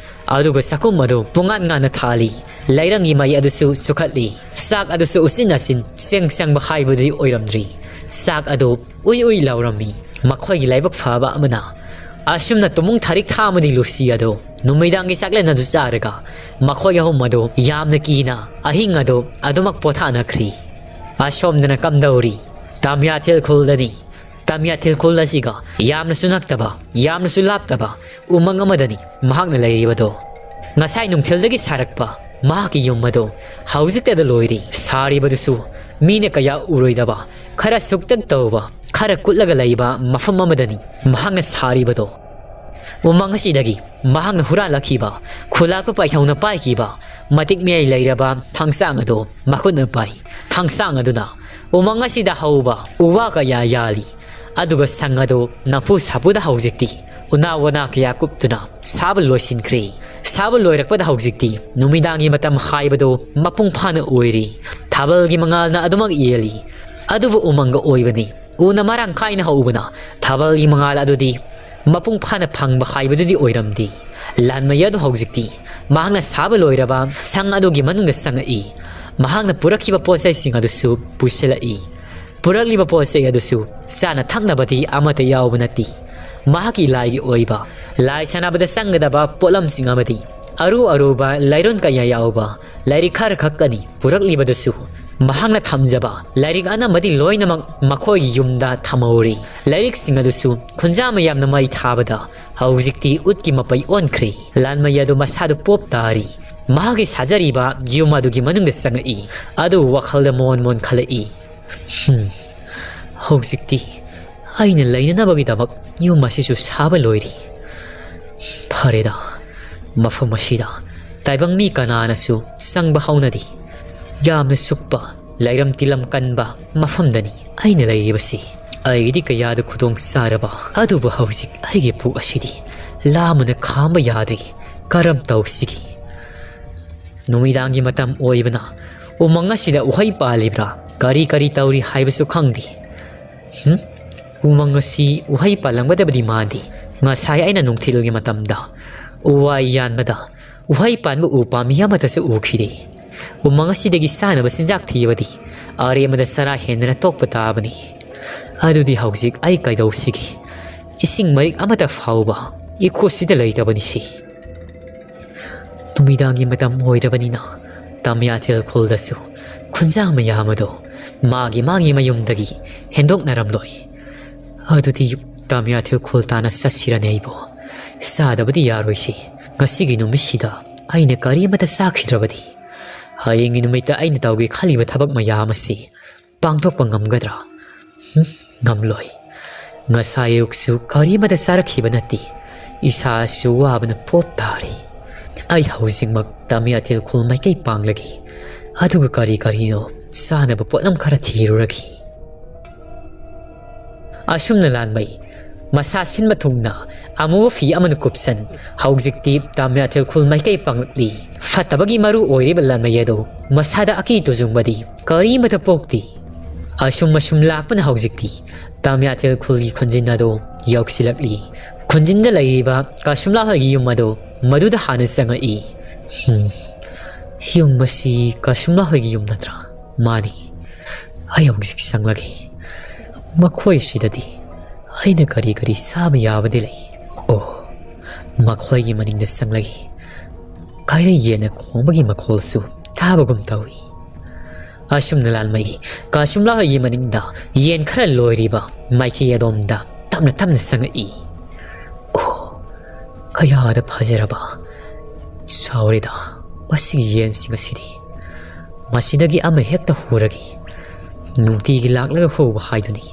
ꯑꯗꯨꯒ ꯆꯥꯛꯈꯨꯝ ꯑꯗꯨ ꯄꯨꯡꯉꯥꯟ ꯉꯥꯟꯅ ꯊꯥꯜꯂꯤ꯫ ꯂꯩꯔꯪꯒꯤ ꯃꯩ ꯑꯗꯨꯁꯨ ꯁꯨꯈꯠꯂꯤ꯫ ꯆꯥꯛ ꯑꯗꯨꯁꯨ ꯎꯆꯤꯟ ꯅꯥꯆꯤꯟ ꯆꯦꯡ ꯆꯪꯕ ꯍꯥꯏꯕꯗꯨꯗꯤ ꯑꯣꯏꯔꯝꯗ꯭ꯔꯤ꯫ ꯆꯥꯛ ꯑꯗꯨ ꯎꯏ ꯎꯏ ꯂꯥꯎꯔꯝꯃꯤ꯫ ꯃꯈꯣꯏꯒꯤ ꯂꯥꯏꯕꯛ ꯐꯕ ꯑꯃꯅ ꯑꯁꯨꯝꯅ ꯇꯨꯃꯨꯡ ꯊꯥꯔꯤꯛ ꯊꯥ ꯑꯃꯗꯤ ꯂꯨꯁꯤ ꯑꯗꯣ ꯅꯨꯃꯤꯗꯥꯡꯒꯤ ꯆꯥꯛꯂꯦꯟ ꯑꯗꯨ ꯆꯥꯔꯒ ꯃꯈꯣꯏ ꯑꯍꯨꯝ ꯑꯗꯨ ꯌꯥꯝꯅ ꯀꯤꯅ ꯑꯍꯤꯡ ꯑꯗꯨ ꯑꯗꯨꯃꯛ ꯄꯣꯊꯥꯅꯈ꯭ꯔꯤ꯫ ꯑꯁꯣꯝꯗꯅ ꯀꯝꯗꯧꯔꯤ? ꯇꯥꯃꯤꯌꯥꯊꯤꯜ ꯈꯨꯜꯗꯅꯤ꯫ ꯇꯥꯃꯤꯌꯥꯊꯤꯜ ꯈꯨꯜ ꯑꯁꯤꯒ ꯌꯥꯝꯅꯁꯨ ꯅꯛꯇꯕ, ꯌꯥꯝꯅꯁꯨ ꯂꯥꯞꯇꯕ ꯎꯃꯪ ꯑꯃꯗꯅꯤ ꯃꯍꯥꯛꯅ ꯂꯩꯔꯤꯕꯗꯣ꯫ ꯉꯁꯥꯏ ꯅꯨꯡꯊꯤꯜꯗꯒꯤ ꯁꯥꯔꯛꯄ ꯃꯍꯥꯛꯀꯤ ꯌꯨꯝ ꯑꯗꯨ ꯍꯧꯖꯤꯛꯇꯗ ꯂꯣꯏꯔꯤ꯫ ꯁꯥꯔꯤꯕꯗꯨꯁꯨ ꯃꯤꯅ ꯀꯌꯥ ꯎꯔꯣꯏꯗꯕ, ꯈꯔ ꯁꯨꯛꯇꯛ ꯇꯧꯕ, ꯈꯔ ꯀꯨꯠꯂꯒ ꯂꯩꯕ ꯃꯐꯝ ꯑꯃꯗꯅꯤ ꯃꯍꯥꯛꯅ ꯁꯥꯔꯤꯕꯗꯣ꯫ ꯎꯃꯪ ꯑꯁꯤꯗꯒꯤ ꯃꯍꯥꯛꯅ ꯍꯨꯔꯥꯜꯂꯛꯈꯤꯕ, ꯈꯨꯂꯥꯛꯄ ꯄꯥꯏꯊꯧꯅ ꯄꯥꯏꯈꯤꯕ, ꯃꯇꯤꯛ ꯃꯌꯥꯏ ꯂꯩꯔꯕ ꯊꯥꯡꯁꯥꯡ ꯑꯗꯨ ꯃꯈꯨꯠꯅ ꯄꯥꯏ꯫ ꯊꯥꯡꯁꯥꯡ ꯑꯗꯨꯅ ꯎꯃꯪ ꯑꯁꯤꯗ ꯍꯧꯕ ꯎ ꯋꯥ ꯀꯌꯥ ꯌꯥꯜꯂꯤ꯫ ꯑꯗꯨꯒ ꯁꯪ ꯑꯗꯨ ꯅꯝꯐꯨ ꯁꯥꯐꯨꯗ ꯍꯧꯖꯤꯛꯇꯤ ꯎꯅꯥ ꯋꯥꯅꯥ ꯀꯌꯥ ꯀꯨꯞꯇꯨꯅ ꯁꯥꯕ ꯂꯣꯏꯁꯤꯟꯈ꯭ꯔꯦ꯫ ꯁꯥꯕ ꯂꯣꯏꯔꯛꯄꯗ ꯍꯧꯖꯤꯛꯇꯤ ꯅꯨꯃꯤꯗꯥꯡꯒꯤ ꯃꯇꯝ ꯍꯥꯏꯕꯗꯨ ꯃꯄꯨꯡ ꯐꯥꯅ ꯑꯣꯏꯔꯤ꯫ ꯊꯥꯕꯜꯒꯤ ꯃꯉꯥꯜꯅ ꯑꯗꯨꯃꯛ ꯌꯦꯜꯂꯤ꯫ ꯑꯗꯨꯕꯨ ꯎꯃꯪꯒ ꯑꯣꯏꯕꯅꯤ꯫ ꯎꯅ ꯃꯔꯥꯡ ꯀꯥꯏꯅ ꯍꯧꯕꯅ ꯊꯥꯕꯜꯒꯤ ꯃꯉꯥꯜ ꯑꯗꯨꯗꯤ ꯃꯄꯨꯡ ꯐꯥꯅ ꯐꯪꯕ ꯍꯥꯏꯕꯗꯨꯗꯤ ꯑꯣꯏꯔꯝꯗꯦ꯫ ꯂꯥꯟꯃꯩ ꯑꯗꯨ ꯍꯧꯖꯤꯛꯇꯤ ꯃꯍꯥꯛꯅ ꯁꯥꯕ ꯂꯣꯏꯔꯕ ꯁꯪ ꯑꯗꯨꯒꯤ ꯃꯅꯨꯡꯗ ꯆꯪꯉꯛꯏ꯫ ꯃꯍꯥꯛꯅ ꯄꯨꯔꯛꯈꯤꯕ ꯄꯣꯠ ꯆꯩꯁꯤꯡ ꯑꯗꯨꯁꯨ ꯄꯨꯁꯤꯜꯂꯛꯏ꯫ ꯄꯨꯔꯛꯂꯤꯕ ꯄꯣꯠ ꯆꯩ ꯑꯗꯨꯁꯨ ꯆꯥꯅ ꯊꯛꯅꯕꯗꯤ ꯑꯃꯠꯇ ꯌꯥꯎꯕ ꯅꯠꯇꯦ꯫ ꯃꯍꯥꯛꯀꯤ ꯂꯥꯏꯒꯤ ꯑꯣꯏꯕ, ꯂꯥꯏ ꯁꯥꯟꯅꯕꯗ ꯆꯪꯒꯗꯕ ꯄꯣꯠꯂꯝꯁꯤꯡ ꯑꯃꯗꯤ ꯑꯔꯨ ꯑꯔꯨꯕ ꯂꯥꯏꯔꯣꯟ ꯀꯌꯥ ꯌꯥꯎꯕ ꯂꯥꯏꯔꯤꯛ ꯈꯔ ꯈꯛꯇꯅꯤ ꯄꯨꯔꯛꯂꯤꯕꯗꯨꯁꯨ꯫ ꯃꯍꯥꯛꯅ ꯊꯝꯖꯕ ꯂꯥꯏꯔꯤꯛ ꯑꯅꯝꯕꯗꯤ ꯂꯣꯏꯅꯃꯛ ꯃꯈꯣꯏꯒꯤ ꯌꯨꯝꯗ ꯊꯝꯍꯧꯔꯤ꯫ ꯂꯥꯏꯔꯤꯛꯁꯤꯡ ꯑꯗꯨꯁꯨ ꯈꯨꯟꯖꯥ ꯃꯌꯥꯝꯅ ꯃꯩ ꯊꯥꯕꯗ ꯍꯧꯖꯤꯛꯇꯤ ꯎꯠꯀꯤ ꯃꯄꯩ ꯑꯣꯟꯈ꯭ꯔꯦ꯫ ꯂꯥꯟꯃꯩ ꯑꯗꯨ ꯃꯁꯥꯗꯨ ꯄꯣꯞ ꯇꯥꯔꯤ꯫ ꯃꯍꯥꯛꯀꯤ ꯁꯥꯖꯔꯤꯕ ꯌꯨꯝ ꯑꯗꯨꯒꯤ ꯃꯅꯨꯡꯗ ꯆꯪꯉꯛꯏ꯫ ꯑꯗꯨ ꯋꯥꯈꯜꯗ ꯃꯣꯟ ꯃꯣꯟ ꯈꯜꯂꯛꯏ꯫ "ꯍꯝ, ꯍꯧꯖꯤꯛꯇꯤ ꯑꯩꯅ ꯂꯩꯅꯅꯕꯒꯤꯗꯃꯛ ꯌꯨꯝ ꯑꯁꯤꯁꯨ ꯁꯥꯕ ꯂꯣꯏꯔꯤ꯫ ꯐꯔꯦꯗ, ꯃꯐꯝ ꯑꯁꯤꯗ ꯇꯥꯏꯕꯪ ꯃꯤ ꯀꯅꯥꯅꯁꯨ ꯆꯪꯕ ꯍꯧꯅꯗꯦ꯫ ꯌꯥꯝꯅ ꯁꯨꯛꯄ, ꯂꯩꯔꯝ ꯇꯤꯂꯝ ꯀꯟꯕ ꯃꯐꯝꯗꯅꯤ ꯑꯩꯅ ꯂꯩꯔꯤꯕꯁꯤ꯫ ꯑꯩꯒꯤꯗꯤ ꯀꯌꯥꯗ ꯈꯨꯗꯣꯡ ꯆꯥꯔꯕ, ꯑꯗꯨꯕꯨ ꯍꯧꯖꯤꯛ ꯑꯩꯒꯤ ꯄꯨꯛ ꯑꯁꯤꯗꯤ ꯂꯥꯝꯕꯅ ꯈꯥꯝꯕ ꯌꯥꯗ꯭ꯔꯤ꯫ ꯀꯔꯝ ꯇꯧꯁꯤꯒꯦ? ꯅꯨꯃꯤꯗꯥꯡꯒꯤ ꯃꯇꯝ ꯑꯣꯏꯕꯅ ꯎꯃꯪ ꯑꯁꯤꯗ ꯎꯍꯩ ꯄꯥꯜꯂꯤꯕ꯭ꯔꯥ, ꯀꯔꯤ ꯀꯔꯤ ꯇꯧꯔꯤ ꯍꯥꯏꯕꯁꯨ ꯈꯪꯗꯦ꯫ ꯍꯝ? ꯎꯃꯪ ꯑꯁꯤ ꯎꯍꯩ ꯄꯥꯜꯂꯝꯒꯗꯕꯗꯤ ꯃꯥꯟꯗꯦ꯫ ꯉꯁꯥꯏ ꯑꯩꯅ ꯅꯨꯡꯊꯤꯜꯒꯤ ꯃꯇꯝꯗ ꯎ ꯋꯥ ꯌꯥꯟꯕꯗ ꯎꯍꯩ ꯄꯥꯟꯕ ꯎ ꯄꯥꯝꯕꯤ ꯑꯃꯠꯇꯁꯨ ꯎꯈꯤꯗꯦ꯫ ꯎꯃꯪ ꯑꯁꯤꯗꯒꯤ ꯆꯥꯅꯕ ꯆꯤꯟꯖꯥꯛ ꯊꯤꯕꯗꯤ ꯑꯔꯦꯝꯕꯗ ꯆꯔꯥ ꯍꯦꯟꯗꯅ ꯇꯣꯛꯄ ꯇꯥꯕꯅꯤ꯫ ꯑꯗꯨꯗꯤ ꯍꯧꯖꯤꯛ ꯑꯩ ꯀꯩꯗꯧꯁꯤꯒꯦ? ꯏꯁꯤꯡ ꯃꯔꯤꯛ ꯑꯃꯠꯇ ꯐꯥꯎꯕ ꯏꯈꯨꯠꯁꯤꯗ ꯂꯩꯇꯕꯅꯤ ꯁꯤ꯫ ꯅꯨꯃꯤꯗꯥꯡꯒꯤ ꯃꯇꯝ ꯑꯣꯏꯔꯕꯅꯤꯅ ꯇꯥꯃꯤꯌꯥꯊꯦꯜ ꯈꯨꯜꯗꯁꯨ ꯈꯨꯟꯖꯥ ꯃꯌꯥꯝ ꯑꯗꯣ ꯃꯥꯒꯤ ꯃꯥꯒꯤ ꯃꯌꯨꯝꯗꯒꯤ ꯍꯦꯟꯗꯣꯛꯅꯔꯝꯂꯣꯏ꯫ ꯑꯗꯨꯗꯤ ꯇꯥꯃꯤꯌꯥꯊꯦꯜ ꯈꯨꯜ ꯇꯥꯟꯅ ꯆꯠꯁꯤꯔꯅꯦ ꯑꯩꯕꯨ? ꯆꯥꯗꯕꯗꯤ ꯌꯥꯔꯣꯏꯁꯤ꯫ ꯉꯁꯤꯒꯤ ꯅꯨꯃꯤꯠꯁꯤꯗ ꯑꯩꯅ ꯀꯔꯤꯃꯠꯇ ꯆꯥꯈꯤꯗ꯭ꯔꯕꯗꯤ ꯍꯌꯦꯡꯒꯤ ꯅꯨꯃꯤꯠꯇ ꯑꯩꯅ ꯇꯧꯒꯦ ꯈꯜꯂꯤꯕ ꯊꯕꯛ ꯃꯌꯥꯝ ꯑꯁꯤ ꯄꯥꯡꯊꯣꯛꯄ ꯉꯝꯒꯗ꯭ꯔꯥ? ꯍꯨꯝ, ꯉꯝꯂꯣꯏ꯫ ꯉꯁꯥꯏ ꯑꯌꯨꯛꯁꯨ ꯀꯔꯤꯃꯠꯇ ꯆꯥꯔꯛꯈꯤꯕ ꯅꯠꯇꯦ꯫ ꯏꯁꯥꯁꯨ ꯋꯥꯕꯅ ꯄꯣꯞ ꯇꯥꯔꯦ꯫ ꯑꯩ ꯍꯧꯖꯤꯛꯃꯛ ꯇꯥꯃꯤꯌꯥꯊꯦꯜ ꯈꯨꯜ ꯃꯥꯏꯀꯩ ꯄꯥꯡꯂꯒꯦ꯫ ꯑꯗꯨꯒ ꯀꯔꯤ ꯀꯔꯤꯅꯣ ꯆꯥꯅꯕ ꯄꯣꯠꯂꯝ ꯈꯔ ꯊꯤꯔꯨꯔꯒꯦ꯫ ꯑꯁꯨꯝꯅ ꯂꯥꯟꯃꯩ ꯃꯁꯥ ꯁꯤꯟꯕ ꯊꯨꯡꯅ ꯑꯃꯨꯕ ꯐꯤ ꯑꯃꯅ ꯀꯨꯞꯁꯟ ꯍꯧꯖꯤꯛꯇꯤ ꯇꯥꯃꯤꯌꯥꯊꯦꯜ ꯈꯨꯜ ꯃꯥꯏꯀꯩ ꯄꯥꯡꯂꯛꯂꯤ꯫ ꯐꯠꯇꯕꯒꯤ ꯃꯔꯨ ꯑꯣꯏꯔꯤꯕ ꯂꯥꯟꯃꯩ ꯑꯗꯣ ꯃꯁꯥꯗ ꯑꯀꯤ ꯇꯨꯖꯨꯡꯕꯗꯤ ꯀꯔꯤꯃꯠꯇ ꯄꯣꯛꯇꯦ꯫ ꯑꯁꯨꯝ ꯑꯁꯨꯝ ꯂꯥꯛꯄꯅ ꯍꯧꯖꯤꯛꯇꯤ ꯇꯥꯃꯤꯌꯥꯊꯦꯜ ꯈꯨꯜꯒꯤ ꯈꯨꯟꯖꯤꯟ ꯑꯗꯣ ꯌꯧꯁꯤꯜꯂꯛꯂꯤ꯫ ꯈꯨꯟꯖꯤꯟꯗ ꯂꯩꯔꯤꯕ ꯀꯥꯁꯨꯝꯂꯥ ꯍꯣꯏꯒꯤ ꯌꯨꯝ ꯑꯗꯣ ꯃꯗꯨꯗ ꯍꯥꯟꯅ ꯆꯪꯉꯛꯏ꯫ ꯍꯨꯝ, ꯌꯨꯝ ꯑꯁꯤ ꯀꯥꯁꯨꯝꯂꯥ ꯍꯣꯏꯒꯤ ꯌꯨꯝ ꯅꯠꯇ꯭ꯔꯥ? ꯃꯥꯅꯤ꯫ ꯑꯩ ꯍꯧꯖꯤꯛ ꯆꯪꯂꯒꯦ꯫ ꯃꯈꯣꯏꯁꯤꯗꯗꯤ ꯑꯩꯅ ꯀꯔꯤ ꯀꯔꯤ ꯆꯥꯕ ꯌꯥꯕꯗꯤ ꯂꯩ? ꯑꯣ, ꯃꯈꯣꯏꯒꯤ ꯃꯅꯤꯡꯗ ꯆꯪꯂꯒꯦ꯫ ꯀꯥꯏꯔꯩ ꯌꯦꯟꯅ ꯈꯣꯡꯕꯒꯤ ꯃꯈꯣꯜꯁꯨ ꯇꯥꯕꯒꯨꯝ ꯇꯧꯏ꯫ ꯑꯁꯨꯝꯅ ꯂꯥꯟꯃꯩ ꯀꯥꯁꯨꯝꯂꯥ ꯍꯣꯏꯒꯤ ꯃꯅꯤꯡꯗ ꯌꯦꯟ ꯈꯔ ꯂꯣꯏꯔꯤꯕ ꯃꯥꯏꯀꯩ ꯑꯗꯣꯝꯗ ꯇꯞꯅ ꯇꯞꯅ ꯆꯪꯉꯛꯏ꯫ ꯑꯣ, ꯀꯌꯥꯗ ꯐꯖꯔꯕ! ꯁꯥꯎꯔꯦꯗ, ꯃꯁꯤꯒꯤ ꯌꯦꯟꯁꯤꯡ ꯑꯁꯤꯗꯤ꯫ ꯃꯁꯤꯗꯒꯤ ꯑꯃ ꯍꯦꯛꯇ ꯍꯨꯔꯒꯦ꯫ ꯅꯨꯡꯇꯤꯒꯤ ꯂꯥꯛꯂꯒ ꯍꯨꯕ ꯍꯥꯏꯗꯨꯅꯤ꯫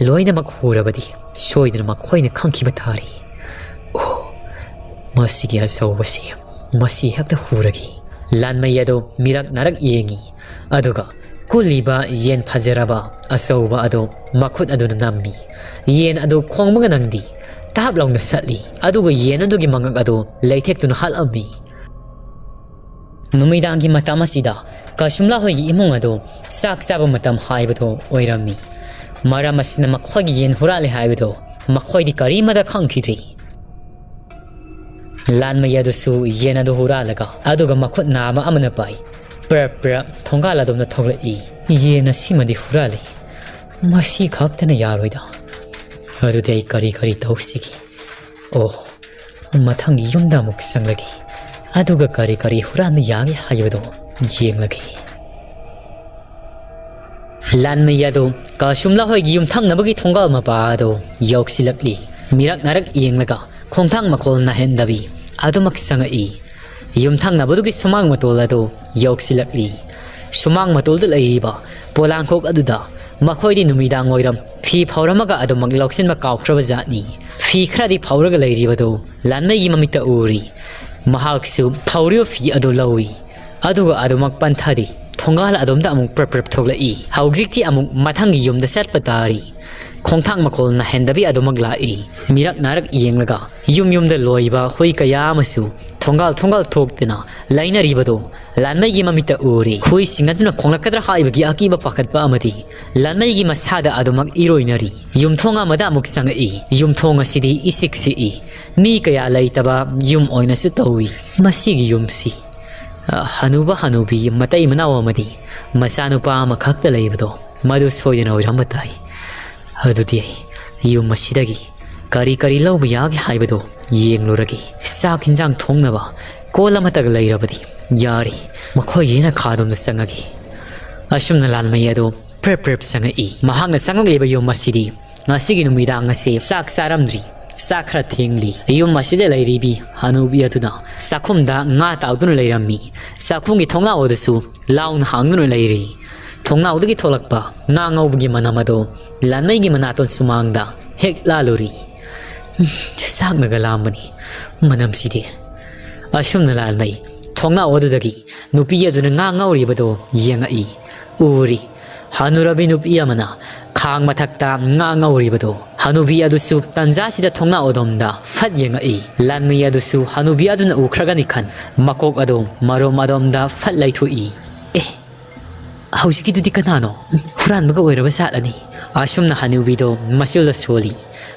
ꯂꯣꯏꯅꯃꯛ ꯍꯨꯔꯕꯗꯤ ꯁꯣꯏꯗꯅ ꯃꯈꯣꯏꯅ ꯈꯪꯈꯤꯕ ꯇꯥꯔꯦ꯫ ꯑꯣ, ꯃꯁꯤꯒꯤ ꯑꯆꯧꯕꯁꯤ, ꯃꯁꯤ ꯍꯦꯛꯇ ꯍꯨꯔꯒꯦ꯫ ꯂꯥꯟꯃꯩ ꯑꯗꯨ ꯃꯤꯔꯛ ꯅꯥꯔꯛ ꯌꯦꯡꯉꯤ꯫ ꯑꯗꯨꯒ ꯀꯨꯜꯂꯤꯕ ꯌꯦꯟ ꯐꯖꯔꯕ ꯑꯆꯧꯕ ꯑꯗꯨ ꯃꯈꯨꯠ ꯑꯗꯨꯅ ꯅꯝꯃꯤ꯫ ꯌꯦꯟ ꯑꯗꯨ ꯈꯣꯡꯕꯒ ꯅꯪꯗꯤ ꯇꯥꯞ ꯂꯥꯎꯅ ꯆꯠꯂꯤ꯫ ꯑꯗꯨꯒ ꯌꯦꯟ ꯑꯗꯨꯒꯤ ꯃꯉꯛ ꯑꯗꯨ ꯂꯩꯊꯦꯛꯇꯨꯅ ꯍꯥꯠꯂꯝꯃꯤ꯫ ꯅꯨꯃꯤꯗꯥꯡꯒꯤ ꯃꯇꯝ ꯑꯁꯤꯗ ꯀꯁꯨꯝꯂꯥ ꯍꯣꯏꯒꯤ ꯏꯃꯨꯡ ꯑꯗꯨ ꯆꯥꯛ ꯆꯥꯕ ꯃꯇꯝ ꯍꯥꯏꯕꯗꯨ ꯑꯣꯏꯔꯝꯃꯤ꯫ ꯃꯔꯝ ꯑꯁꯤꯅ ꯃꯈꯣꯏꯒꯤ ꯌꯦꯟ ꯍꯨꯔꯥꯜꯂꯦ ꯍꯥꯏꯕꯗꯨ ꯃꯈꯣꯏꯗꯤ ꯀꯔꯤꯃꯠꯇ ꯈꯪꯈꯤꯗ꯭ꯔꯤ꯫ ꯂꯥꯟꯃꯩ ꯑꯗꯨꯁꯨ ꯌꯦꯟ ꯑꯗꯨ ꯍꯨꯔꯥꯜꯂꯒ, ꯑꯗꯨꯒ ꯃꯈꯨꯠ ꯅꯥꯝꯃ ꯑꯃꯅ ꯄꯥꯏ ꯄ꯭ꯔꯞ ꯄ꯭ꯔꯞ ꯊꯣꯡꯒꯥꯜ ꯑꯗꯣꯝꯗ ꯊꯣꯛꯂꯛꯏ꯫ ꯌꯦꯟ ꯑꯁꯤꯃꯗꯤ ꯍꯨꯔꯥꯜꯂꯤ꯫ "ꯃꯁꯤ ꯈꯛꯇꯅ ꯌꯥꯔꯣꯏꯗ꯫ ꯑꯗꯨꯗꯤ ꯑꯩ ꯀꯔꯤ ꯀꯔꯤ ꯇꯧꯁꯤꯒꯦ? ꯑꯣ, ꯃꯊꯪꯒꯤ ꯌꯨꯝꯗ ꯑꯃꯨꯛ ꯆꯪꯂꯒꯦ꯫ ꯑꯗꯨꯒ ꯀꯔꯤ ꯀꯔꯤ ꯍꯨꯔꯥꯟꯕ ꯌꯥꯒꯦ ꯍꯥꯏꯕꯗꯣ ꯌꯦꯡꯂꯒꯦ꯫" ꯂꯥꯟꯃꯩ ꯑꯗꯣ ꯀꯁꯨꯝꯂꯥ ꯍꯣꯏꯒꯤ ꯌꯨꯝꯊꯪꯅꯕꯒꯤ ꯊꯣꯡꯒꯥꯜ ꯃꯄꯥ ꯑꯗꯣ ꯌꯧꯁꯤꯜꯂꯛꯂꯤ꯫ ꯃꯤꯔꯛ ꯅꯥꯔꯛ ꯌꯦꯡꯂꯒ ꯈꯣꯡꯊꯥꯡ ꯃꯈꯣꯜ ꯅꯥꯍꯦꯟꯗꯕꯤ ꯑꯗꯨꯃꯛ ꯆꯪꯉꯛꯏ꯫ ꯌꯨꯝꯊꯪꯅꯕꯗꯨꯒꯤ ꯁꯨꯃꯥꯡ ꯃꯇꯣꯜ ꯑꯗꯨ ꯌꯧꯁꯤꯜꯂꯛꯂꯤ꯫ ꯁꯨꯃꯥꯡ ꯃꯇꯣꯜꯗ ꯂꯩꯔꯤꯕ ꯄꯣꯂꯥꯡꯈꯣꯛ ꯑꯗꯨꯗ ꯃꯈꯣꯏꯗꯤ ꯅꯨꯃꯤꯗꯥꯡ ꯋꯥꯏꯔꯝ ꯐꯤ ꯐꯧꯔꯝꯃꯒ ꯑꯗꯨꯃꯛ ꯂꯧꯁꯤꯟꯕ ꯀꯥꯎꯈ꯭ꯔꯕ ꯖꯥꯠꯅꯤ꯫ ꯐꯤ ꯈꯔꯗꯤ ꯐꯧꯔꯒ ꯂꯩꯔꯤꯕꯗꯨ ꯂꯥꯟꯃꯩꯒꯤ ꯃꯃꯤꯠꯇ ꯎꯔꯤ꯫ ꯃꯍꯥꯛꯁꯨ ꯐꯧꯔꯤꯕ ꯐꯤ ꯑꯗꯨ ꯂꯧꯏ꯫ ꯑꯗꯨꯒ ꯑꯗꯨꯃꯛ ꯄꯟꯊꯔꯤ꯫ ꯊꯣꯡꯒꯥꯜ ꯑꯗꯣꯝꯗ ꯑꯃꯨꯛ ꯄ꯭ꯔꯞ ꯄ꯭ꯔꯞ ꯊꯣꯛꯂꯛꯏ꯫ ꯍꯧꯖꯤꯛꯇꯤ ꯑꯃꯨꯛ ꯃꯊꯪꯒꯤ ꯌꯨꯝꯗ ꯆꯠꯄ ꯇꯥꯔꯤ꯫ ꯈꯣꯡꯊꯥꯡ ꯃꯈꯣꯜ ꯅꯥꯍꯦꯟꯗꯕꯤ ꯑꯗꯨꯃꯛ ꯂꯥꯛꯏ꯫ ꯃꯤꯔꯛ ꯅꯥꯔꯛ ꯌꯦꯡꯂꯒ ꯌꯨꯝ ꯌꯨꯝꯗ ꯂꯣꯏꯕ ꯍꯨꯏ ꯀꯌꯥ ꯑꯃꯁꯨ ꯊꯣꯡꯒꯥꯜ ꯊꯣꯡꯒꯥꯜ ꯊꯣꯛꯇꯅ ꯂꯩꯅꯔꯤꯕꯗꯣ ꯂꯥꯟꯃꯩꯒꯤ ꯃꯃꯤꯠꯇ ꯎꯔꯤ꯫ ꯍꯨꯏꯁꯤꯡ ꯑꯗꯨꯅ ꯈꯣꯡꯂꯛꯀꯗ꯭ꯔꯥ ꯍꯥꯏꯕꯒꯤ ꯑꯀꯤꯕ ꯄꯥꯈꯠꯄ ꯑꯃꯗꯤ ꯂꯥꯟꯃꯩꯒꯤ ꯃꯁꯥꯗ ꯑꯗꯨꯃꯛ ꯏꯔꯣꯏꯅꯔꯤ꯫ ꯌꯨꯝꯊꯣꯡ ꯑꯃꯗ ꯑꯃꯨꯛ ꯆꯪꯉꯛꯏ꯫ ꯌꯨꯝꯊꯣꯡ ꯑꯁꯤꯗꯤ ꯏꯆꯤꯛ ꯆꯤꯛꯏ꯫ ꯃꯤ ꯀꯌꯥ ꯂꯩꯇꯕ ꯌꯨꯝ ꯑꯣꯏꯅꯁꯨ ꯇꯧꯏ꯫ ꯃꯁꯤꯒꯤ ꯌꯨꯝꯁꯤ, ꯑ, ꯍꯅꯨꯕ ꯍꯅꯨꯕꯤ ꯃꯇꯩ ꯃꯅꯥꯎ ꯑꯃꯗꯤ ꯃꯆꯥꯅꯨꯄꯥ ꯑꯃꯈꯛꯇ ꯂꯩꯕꯗꯣ ꯃꯗꯨ ꯁꯣꯏꯗꯅ ꯑꯣꯏꯔꯝꯕ ꯇꯥꯏ꯫ ꯑꯗꯨꯗꯤ ꯑꯩ ꯌꯨꯝ ꯑꯁꯤꯗꯒꯤ ꯀꯔꯤ ꯀꯔꯤ ꯂꯧꯕ ꯌꯥꯒꯦ ꯍꯥꯏꯕꯗꯣ ꯌꯦꯡꯂꯨꯔꯒꯦ꯫ ꯆꯥꯛ ꯍꯤꯟꯖꯥꯡ ꯊꯣꯡꯅꯕ ꯀꯣꯜ ꯑꯃꯠꯇꯒ ꯂꯩꯔꯕꯗꯤ ꯌꯥꯔꯦ꯫ ꯃꯈꯣꯏꯒꯤ ꯌꯦꯅꯈꯥꯗꯣꯝꯗ ꯆꯪꯉꯒꯦ꯫ ꯑꯁꯨꯝꯅ ꯂꯥꯟꯃꯩ ꯑꯗꯣ ꯄ꯭ꯔꯦꯞ ꯄ꯭ꯔꯦꯞ ꯆꯪꯉꯛꯏ꯫ ꯃꯍꯥꯛꯅ ꯆꯪꯉꯛꯂꯤꯕ ꯌꯨꯝ ꯑꯁꯤꯗꯤ ꯉꯁꯤꯒꯤ ꯅꯨꯃꯤꯗꯥꯡ ꯑꯁꯤ ꯆꯥꯛ ꯆꯥꯔꯝꯗ꯭ꯔꯤ꯫ ꯆꯥꯛ ꯈꯔ ꯊꯦꯡꯂꯤ꯫ ꯌꯨꯝ ꯑꯁꯤꯗ ꯂꯩꯔꯤꯕꯤ ꯍꯅꯨꯕꯤ ꯑꯗꯨꯅ ꯆꯥꯛꯈꯨꯝꯗ ꯉꯥ ꯇꯥꯎꯗꯨꯅ ꯂꯩꯔꯝꯃꯤ꯫ ꯆꯥꯛꯈꯨꯝꯒꯤ ꯊꯣꯡꯅꯥꯎ ꯑꯗꯨꯁꯨ ꯂꯥꯎꯅ ꯍꯥꯡꯗꯨꯅ ꯂꯩꯔꯤ꯫ ꯊꯣꯡꯅꯥꯎꯗꯒꯤ ꯊꯣꯛꯂꯛꯄ ꯉꯥ ꯉꯧꯕꯒꯤ ꯃꯅꯝ ꯑꯗꯣ ꯂꯥꯟꯃꯩꯒꯤ ꯃꯅꯥꯇꯣꯟ ꯁꯨꯃꯥꯡꯗ ꯍꯦꯛ ꯂꯥꯜꯂꯨꯔꯤ꯫ "ꯎꯝ, ꯆꯥꯛꯅꯒ ꯂꯥꯝꯕꯅꯤ ꯃꯅꯝꯁꯤꯗꯤ꯫" ꯑꯁꯨꯝꯅ ꯂꯥꯟꯃꯩ ꯊꯣꯡꯅꯥꯎ ꯑꯗꯨꯗꯒꯤ ꯅꯨꯄꯤ ꯑꯗꯨꯅ ꯉꯥ ꯉꯧꯔꯤꯕꯗꯣ ꯌꯦꯡꯉꯛꯏ꯫ ꯎꯔꯤ꯫ ꯍꯅꯨꯔꯕꯤ ꯅꯨꯄꯤ ꯑꯃꯅ ꯈꯥꯡ ꯃꯊꯛꯇ ꯉꯥ ꯉꯧꯔꯤꯕꯗꯣ꯫ ꯍꯅꯨꯕꯤ ꯑꯗꯨꯁꯨ ꯇꯟꯖꯥꯁꯤꯗ ꯊꯣꯡꯅꯥꯎ ꯑꯗꯣꯝꯗ ꯐꯠ ꯌꯦꯡꯉꯛꯏ꯫ ꯂꯥꯟꯃꯤ ꯑꯗꯨꯁꯨ ꯍꯅꯨꯕꯤ ꯑꯗꯨꯅ ꯎꯈ꯭ꯔꯒꯅꯤ ꯈꯟ ꯃꯀꯣꯛ ꯑꯗꯨ ꯃꯔꯣꯝ ꯑꯗꯣꯝꯗ ꯐꯠ ꯂꯩꯊꯣꯛꯏ꯫ "ꯑꯦ, ꯍꯧꯖꯤꯛꯀꯤꯗꯨꯗꯤ ꯀꯅꯥꯅꯣ? ꯍꯨꯔꯥꯟꯕꯒ ꯑꯣꯏꯔꯕ ꯖꯥꯠꯂꯅꯤ?" ꯑꯁꯨꯝꯅ ꯍꯅꯨꯕꯤꯗꯣ ꯃꯆꯨꯜꯗ ꯁꯣꯜꯂꯤ꯫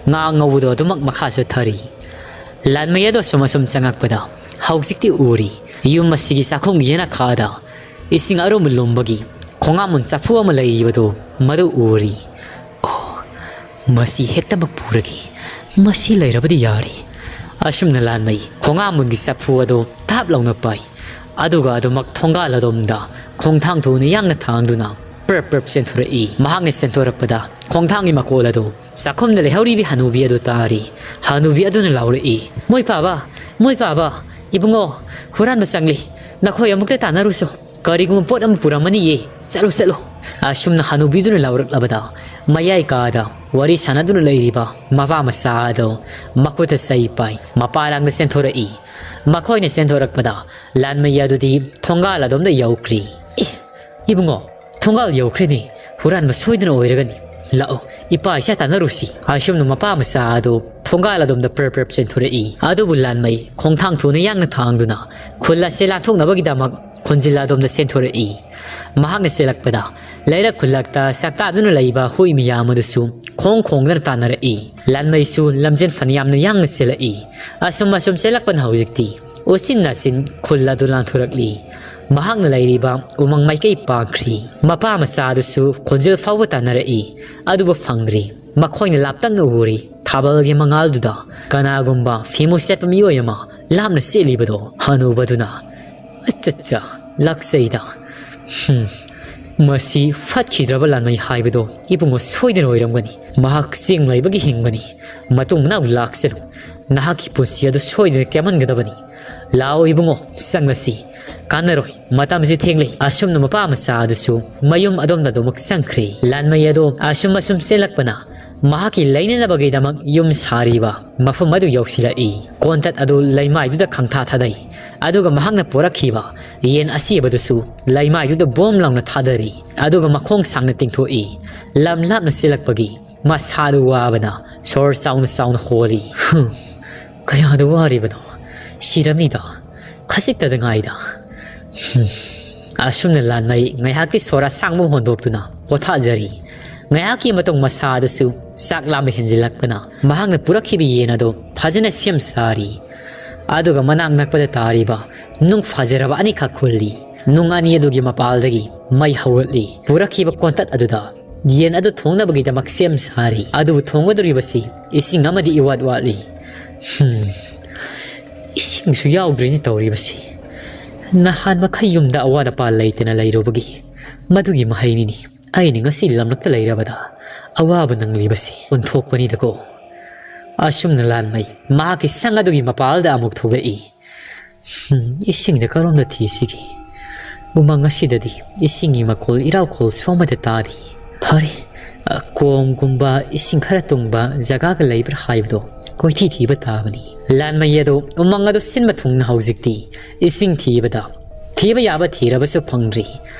ꯉꯥ ꯉꯧꯕꯗꯣ ꯑꯗꯨꯃꯛ ꯃꯈꯥ ꯆꯠꯊꯔꯤ꯫ ꯂꯥꯟꯃꯩ ꯑꯗꯣ ꯑꯁꯨꯝ ꯑꯁꯨꯝ ꯆꯪꯉꯛꯄꯗ ꯍꯧꯖꯤꯛꯇꯤ ꯎꯔꯤ꯫ ꯌꯨꯝ ꯑꯁꯤꯒꯤ ꯆꯥꯛꯈꯨꯝꯒꯤ ꯌꯦꯅꯈꯥꯗ ꯏꯁꯤꯡ ꯑꯔꯨꯝꯕ ꯂꯨꯝꯕꯒꯤ ꯈꯣꯡꯉꯥꯝꯕꯣꯟ ꯆꯐꯨ ꯑꯃ ꯂꯩꯔꯤꯕꯗꯨ ꯃꯗꯨ ꯎꯔꯤ꯫ "ꯃꯁꯤ ꯍꯦꯛꯇꯃꯛ ꯄꯨꯔꯒꯦ꯫ ꯃꯁꯤ ꯂꯩꯔꯕꯗꯤ ꯌꯥꯔꯦ"꯫ ꯑꯁꯨꯝꯅ ꯂꯥꯟꯃꯩ ꯈꯣꯡꯉꯥꯝꯕꯨꯡꯒꯤ ꯆꯐꯨ ꯑꯗꯨ ꯊꯥꯞ ꯂꯥꯎꯅ ꯄꯥꯏ꯫ ꯑꯗꯨꯒ ꯑꯗꯨꯃꯛ ꯊꯣꯡꯒꯥꯜ ꯑꯗꯣꯝꯗ ꯈꯣꯡꯊꯥꯡ ꯊꯨꯅ ꯌꯥꯡꯅ ꯊꯥꯡꯗꯨꯅ ꯄ꯭ꯔꯞ ꯄ꯭ꯔꯞ ꯆꯦꯟꯊꯣꯔꯛꯏ꯫ ꯃꯍꯥꯛꯅ ꯆꯦꯟꯊꯣꯔꯛꯄꯗ ꯈꯣꯡꯊꯥꯡꯒꯤ ꯃꯈꯣꯜ ꯑꯗꯨ ꯆꯥꯛꯈꯨꯝꯗ ꯂꯩꯍꯧꯔꯤꯕꯤ ꯍꯅꯨꯕꯤ ꯑꯗꯨ ꯇꯥꯔꯤ꯫ ꯍꯅꯨꯕꯤ ꯑꯗꯨꯅ ꯂꯥꯎꯔꯛꯏ, "ꯃꯣꯏ ꯄꯥꯕ, ꯃꯣꯏ ꯄꯥꯕ, ꯏꯕꯨꯡꯉꯣ, ꯍꯨꯔꯥꯟꯕ ꯆꯪꯂꯤ꯫ ꯅꯈꯣꯏ ꯑꯃꯨꯛꯇ ꯇꯥꯟꯅꯔꯨꯆꯣ꯫ ꯀꯔꯤꯒꯨꯝꯕ ꯄꯣꯠ ꯑꯃ ꯄꯨꯔꯝꯃꯅꯤꯌꯦ꯫ ꯆꯠꯂꯨ, ꯆꯠꯂꯨ"꯫ ꯑꯁꯨꯝꯅ ꯍꯅꯨꯕꯤꯗꯨꯅ ꯂꯥꯎꯔꯛꯂꯕꯗ ꯃꯌꯥꯏ ꯀꯥꯗ ꯋꯥꯔꯤ ꯁꯥꯟꯅꯗꯨꯅ ꯂꯩꯔꯤꯕ ꯃꯄꯥ ꯃꯆꯥ ꯑꯗꯨ ꯃꯈꯨꯠꯇ ꯆꯩ ꯄꯥꯏ ꯃꯄꯥꯂꯥꯡꯗ ꯆꯦꯟꯊꯣꯔꯛꯏ꯫ ꯃꯈꯣꯏꯅ ꯆꯦꯟꯊꯣꯔꯛꯄꯗ ꯂꯥꯟꯃꯩ ꯑꯗꯨꯗꯤ ꯊꯣꯡꯒꯥꯜ ꯑꯗꯣꯝꯗ ꯌꯧꯈ꯭ꯔꯤ꯫ "ꯑꯦ, ꯏꯕꯨꯡꯉꯣ, ꯊꯣꯡꯒꯥꯜ ꯌꯧꯈ꯭ꯔꯦꯅꯦ꯫ ꯍꯨꯔꯥꯟꯕ ꯁꯣꯏꯗꯅ ꯑꯣꯏꯔꯒꯅꯤ꯫ ꯂꯥꯛꯑꯣ, ꯏꯄꯥ ꯏꯆꯥ ꯇꯥꯟꯅꯔꯨꯁꯤ"꯫ ꯑꯁꯨꯝꯅ ꯃꯄꯥ ꯃꯆꯥ ꯑꯗꯨ ꯊꯣꯡꯒꯥꯜ ꯑꯗꯣꯝꯗ ꯄ꯭ꯔꯞ ꯄ꯭ꯔꯞ ꯆꯦꯟꯊꯣꯔꯛꯏ꯫ ꯑꯗꯨꯕꯨ ꯂꯥꯟꯃꯩ ꯈꯣꯡꯊꯥꯡ ꯊꯨꯅ ꯌꯥꯡꯅ ꯊꯥꯡꯗꯨꯅ ꯈꯨꯜ ꯑꯁꯦ ꯂꯥꯟꯊꯣꯛꯅꯕꯒꯤꯗꯃꯛ ꯈꯣꯟꯖꯤꯜ ꯑꯗꯣꯝꯗ ꯆꯦꯟꯊꯣꯔꯛꯏ꯫ ꯃꯍꯥꯛꯅ ꯆꯦꯜꯂꯛꯄꯗ ꯂꯩꯔꯛ ꯈꯨꯜꯂꯛꯇ ꯆꯥꯛꯇꯥꯗꯨꯅ ꯂꯩꯕ ꯍꯨꯏ ꯃꯌꯥꯝ ꯑꯗꯨꯁꯨ ꯈꯣꯡ ꯈꯣꯡꯗꯅ ꯇꯥꯟꯅꯔꯛꯏ꯫ ꯂꯥꯟꯃꯩꯁꯨ ꯂꯝꯖꯦꯟ ꯐꯅꯌꯥꯝꯅ ꯌꯥꯡꯅ ꯆꯦꯜꯂꯛꯏ꯫ ꯑꯁꯨꯝ ꯑꯁꯨꯝ ꯆꯦꯜꯂꯛꯄꯅ ꯍꯧꯖꯤꯛꯇꯤ ꯎꯆꯤꯟ ꯅꯥꯆꯤꯟ ꯈꯨꯜ ꯑꯗꯨ ꯂꯥꯟꯊꯣꯔꯛꯂꯤ꯫ ꯃꯍꯥꯛꯅ ꯂꯩꯔꯤꯕ ꯎꯃꯪ ꯃꯥꯏꯀꯩ ꯄꯥꯡꯈ꯭ꯔꯤ꯫ ꯃꯄꯥ ꯃꯆꯥ ꯑꯗꯨꯁꯨ ꯈꯣꯟꯖꯦꯜ ꯐꯥꯎꯕ ꯇꯥꯟꯅꯔꯛꯏ, ꯑꯗꯨꯕꯨ ꯐꯪꯗ꯭ꯔꯤ꯫ ꯃꯈꯣꯏꯅ ꯂꯥꯞꯇꯛꯅ ꯎꯔꯤ꯫ ꯊꯥꯕꯜꯒꯤ ꯃꯉꯥꯜꯗꯨꯗ ꯀꯅꯥꯒꯨꯝꯕ ꯐꯤꯃꯨ ꯁꯦꯠꯄ ꯃꯤꯑꯣꯏ ꯑꯃ ꯂꯥꯞꯅ ꯆꯦꯜꯂꯤꯕꯗꯣ ꯍꯅꯨꯕꯗꯨꯅ꯫ "ꯑꯆꯠꯆꯥ, ꯂꯥꯛꯆꯩꯗ꯫ ꯍꯨꯝ, ꯃꯁꯤ ꯐꯠꯈꯤꯗ꯭ꯔꯕ ꯂꯥꯟꯃꯩ ꯍꯥꯏꯕꯗꯣ ꯏꯕꯨꯡꯉꯣ ꯁꯣꯏꯗꯅ ꯑꯣꯏꯔꯝꯒꯅꯤ꯫ ꯃꯍꯥꯛ ꯆꯤꯡ ꯂꯩꯕꯒꯤ ꯍꯤꯡꯕꯅꯤ꯫ ꯃꯇꯨꯡ ꯃꯅꯥꯎ ꯂꯥꯛꯆꯅꯨ꯫ ꯅꯍꯥꯛꯀꯤ ꯄꯨꯟꯁꯤ ꯑꯗꯨ ꯁꯣꯏꯗꯅ ꯀꯦꯝꯍꯟꯒꯗꯕꯅꯤ꯫ ꯂꯥꯛꯑꯣ ꯏꯕꯨꯡꯉꯣ, ꯆꯪꯂꯁꯤ꯫ ꯀꯥꯟꯅꯔꯣꯏ, ꯃꯇꯝꯁꯤ ꯊꯦꯡꯂꯦ"꯫ ꯑꯁꯨꯝꯅ ꯃꯄꯥ ꯃꯆꯥ ꯑꯗꯨꯁꯨ ꯃꯌꯨꯝ ꯑꯗꯣꯝꯗ ꯑꯗꯨꯃꯛ ꯆꯪꯈ꯭ꯔꯦ꯫ ꯂꯥꯟꯃꯩ ꯑꯗꯣ ꯑꯁꯨꯝ ꯑꯁꯨꯝ ꯆꯦꯜꯂꯛꯄꯅ ꯃꯍꯥꯛꯀꯤ ꯂꯩꯅꯅꯕꯒꯤꯗꯃꯛ ꯌꯨꯝ ꯁꯥꯔꯤꯕ ꯃꯐꯝ ꯑꯗꯨ ꯌꯧꯁꯤꯜꯂꯛꯏ꯫ ꯀꯣꯟꯇꯠ ꯑꯗꯨ ꯂꯩꯃꯥꯏꯗꯨꯗ ꯈꯪꯊꯥ ꯊꯥꯗꯩ꯫ ꯑꯗꯨꯒ ꯃꯍꯥꯛꯅ ꯄꯣꯔꯛꯈꯤꯕ ꯌꯦꯟ ꯑꯁꯤꯕꯗꯨꯁꯨ ꯂꯩꯃꯥꯏꯗꯨꯗ ꯕꯣꯝ ꯂꯥꯎꯅ ꯊꯥꯗꯔꯤ꯫ ꯑꯗꯨꯒ ꯃꯈꯣꯡ ꯁꯥꯡꯅ ꯇꯤꯡꯊꯣꯛꯏ꯫ ꯂꯝ ꯂꯥꯞꯅ ꯆꯦꯜꯂꯛꯄꯒꯤ ꯃꯁꯥꯗꯨ ꯋꯥꯕꯅ ꯁꯣꯔ ꯆꯥꯎꯅ ꯆꯥꯎꯅ ꯍꯣꯜꯂꯤ꯫ "ꯍꯨꯝ, ꯀꯌꯥꯗ ꯋꯥꯔꯤꯕꯅꯣ! ꯁꯤꯔꯝꯅꯤꯗ, ꯈꯖꯤꯛꯇꯗ ꯉꯥꯏꯗ"꯫ ꯍꯨꯝ꯫ ꯑꯁꯨꯝꯅ ꯂꯥꯟꯃꯩ ꯉꯥꯏꯍꯥꯛꯀꯤ ꯁꯣꯔ ꯑꯁꯥꯡꯕ ꯍꯣꯟꯗꯣꯛꯇꯨꯅ ꯄꯣꯊꯥꯖꯔꯤ꯫ ꯉꯥꯏꯍꯥꯛꯀꯤ ꯃꯇꯨꯡ ꯃꯁꯥ ꯑꯗꯨꯁꯨ ꯆꯥꯛ ꯂꯥꯝꯕ ꯍꯦꯟꯖꯤꯜꯂꯛꯄꯅ ꯃꯍꯥꯛꯅ ꯄꯨꯔꯛꯈꯤꯕ ꯌꯦꯟ ꯑꯗꯨ ꯐꯖꯅ ꯁꯦꯝ ꯁꯥꯔꯤ꯫ ꯑꯗꯨꯒ ꯃꯅꯥꯛ ꯅꯛꯄꯗ ꯇꯥꯔꯤꯕ ꯅꯨꯡ ꯐꯖꯔꯕ ꯑꯅꯤꯈꯛ ꯈꯨꯜꯂꯤ꯫ ꯅꯨꯡ ꯑꯅꯤ ꯑꯗꯨꯒꯤ ꯃꯄꯥꯜꯗꯒꯤ ꯃꯩ ꯍꯧꯔꯛꯂꯤ꯫ ꯄꯨꯔꯛꯈꯤꯕ ꯀꯣꯟꯇꯠ ꯑꯗꯨꯗ ꯌꯦꯟ ꯑꯗꯨ ꯊꯣꯡꯅꯕꯒꯤꯗꯃꯛ ꯁꯦꯝ ꯁꯥꯔꯤ꯫ ꯑꯗꯨꯕꯨ ꯊꯣꯡꯒꯗꯧꯔꯤꯕꯁꯤ ꯏꯁꯤꯡ ꯑꯃꯗꯤ ꯏꯋꯥꯠ ꯋꯥꯠꯂꯤ꯫ ꯍꯝ, ꯏꯁꯤꯡꯁꯨ ꯌꯥꯎꯗ꯭ꯔꯤꯅꯦ ꯇꯧꯔꯤꯕꯁꯤ꯫ ꯅꯍꯥꯟ ꯃꯈꯩ ꯌꯨꯝꯗ ꯑꯋꯥꯠ ꯑꯄꯥ ꯂꯩꯇꯅ ꯂꯩꯔꯨꯕꯒꯤ ꯃꯗꯨꯒꯤ ꯃꯍꯩꯅꯤꯅꯤ꯫ ꯑꯩꯅ ꯉꯁꯤ ꯂꯝꯂꯛꯇ ꯂꯩꯔꯕꯗ ꯑꯋꯥꯕ ꯅꯪꯂꯤꯕꯁꯤ ꯑꯣꯟꯊꯣꯛꯄꯅꯤꯗꯀꯣ꯫ ꯑꯁꯨꯝꯅ ꯂꯥꯟꯃꯩ ꯃꯍꯥꯛꯀꯤ ꯁꯪ ꯑꯗꯨꯒꯤ ꯃꯄꯥꯜꯗ ꯑꯃꯨꯛ ꯊꯣꯛꯂꯛꯏ꯫ ꯍꯝ, ꯏꯁꯤꯡꯗ ꯀꯔꯣꯝꯗ ꯊꯤꯁꯤꯒꯦ? ꯎꯃꯪ ꯑꯁꯤꯗꯗꯤ ꯏꯁꯤꯡꯒꯤ ꯃꯈꯣꯜ ꯏꯔꯥꯎꯈꯣꯜꯁꯨ ꯑꯃꯠꯇ ꯇꯥꯗꯦ꯫ ꯐꯔꯦ, ꯑ, ꯀꯣꯝꯒꯨꯝꯕ ꯏꯁꯤꯡ ꯈꯔ ꯇꯨꯡꯕ ꯖꯒꯥꯒ ꯂꯩꯕ꯭ꯔꯥ ꯍꯥꯏꯕꯗꯣ ꯀꯣꯏꯊꯤ ꯊꯤꯕ ꯇꯥꯕꯅꯤ꯫ ꯂꯥꯟꯃꯩ ꯑꯗꯣ ꯎꯃꯪ ꯑꯗꯨ ꯁꯤꯟꯕ ꯊꯨꯡꯅ ꯍꯧꯖꯤꯛꯇꯤ ꯏꯁꯤꯡ ꯊꯤꯕꯗ ꯊꯤꯕ ꯌꯥꯕ ꯊꯤꯔꯕꯁꯨ ꯐꯪꯗ꯭ꯔꯤ꯫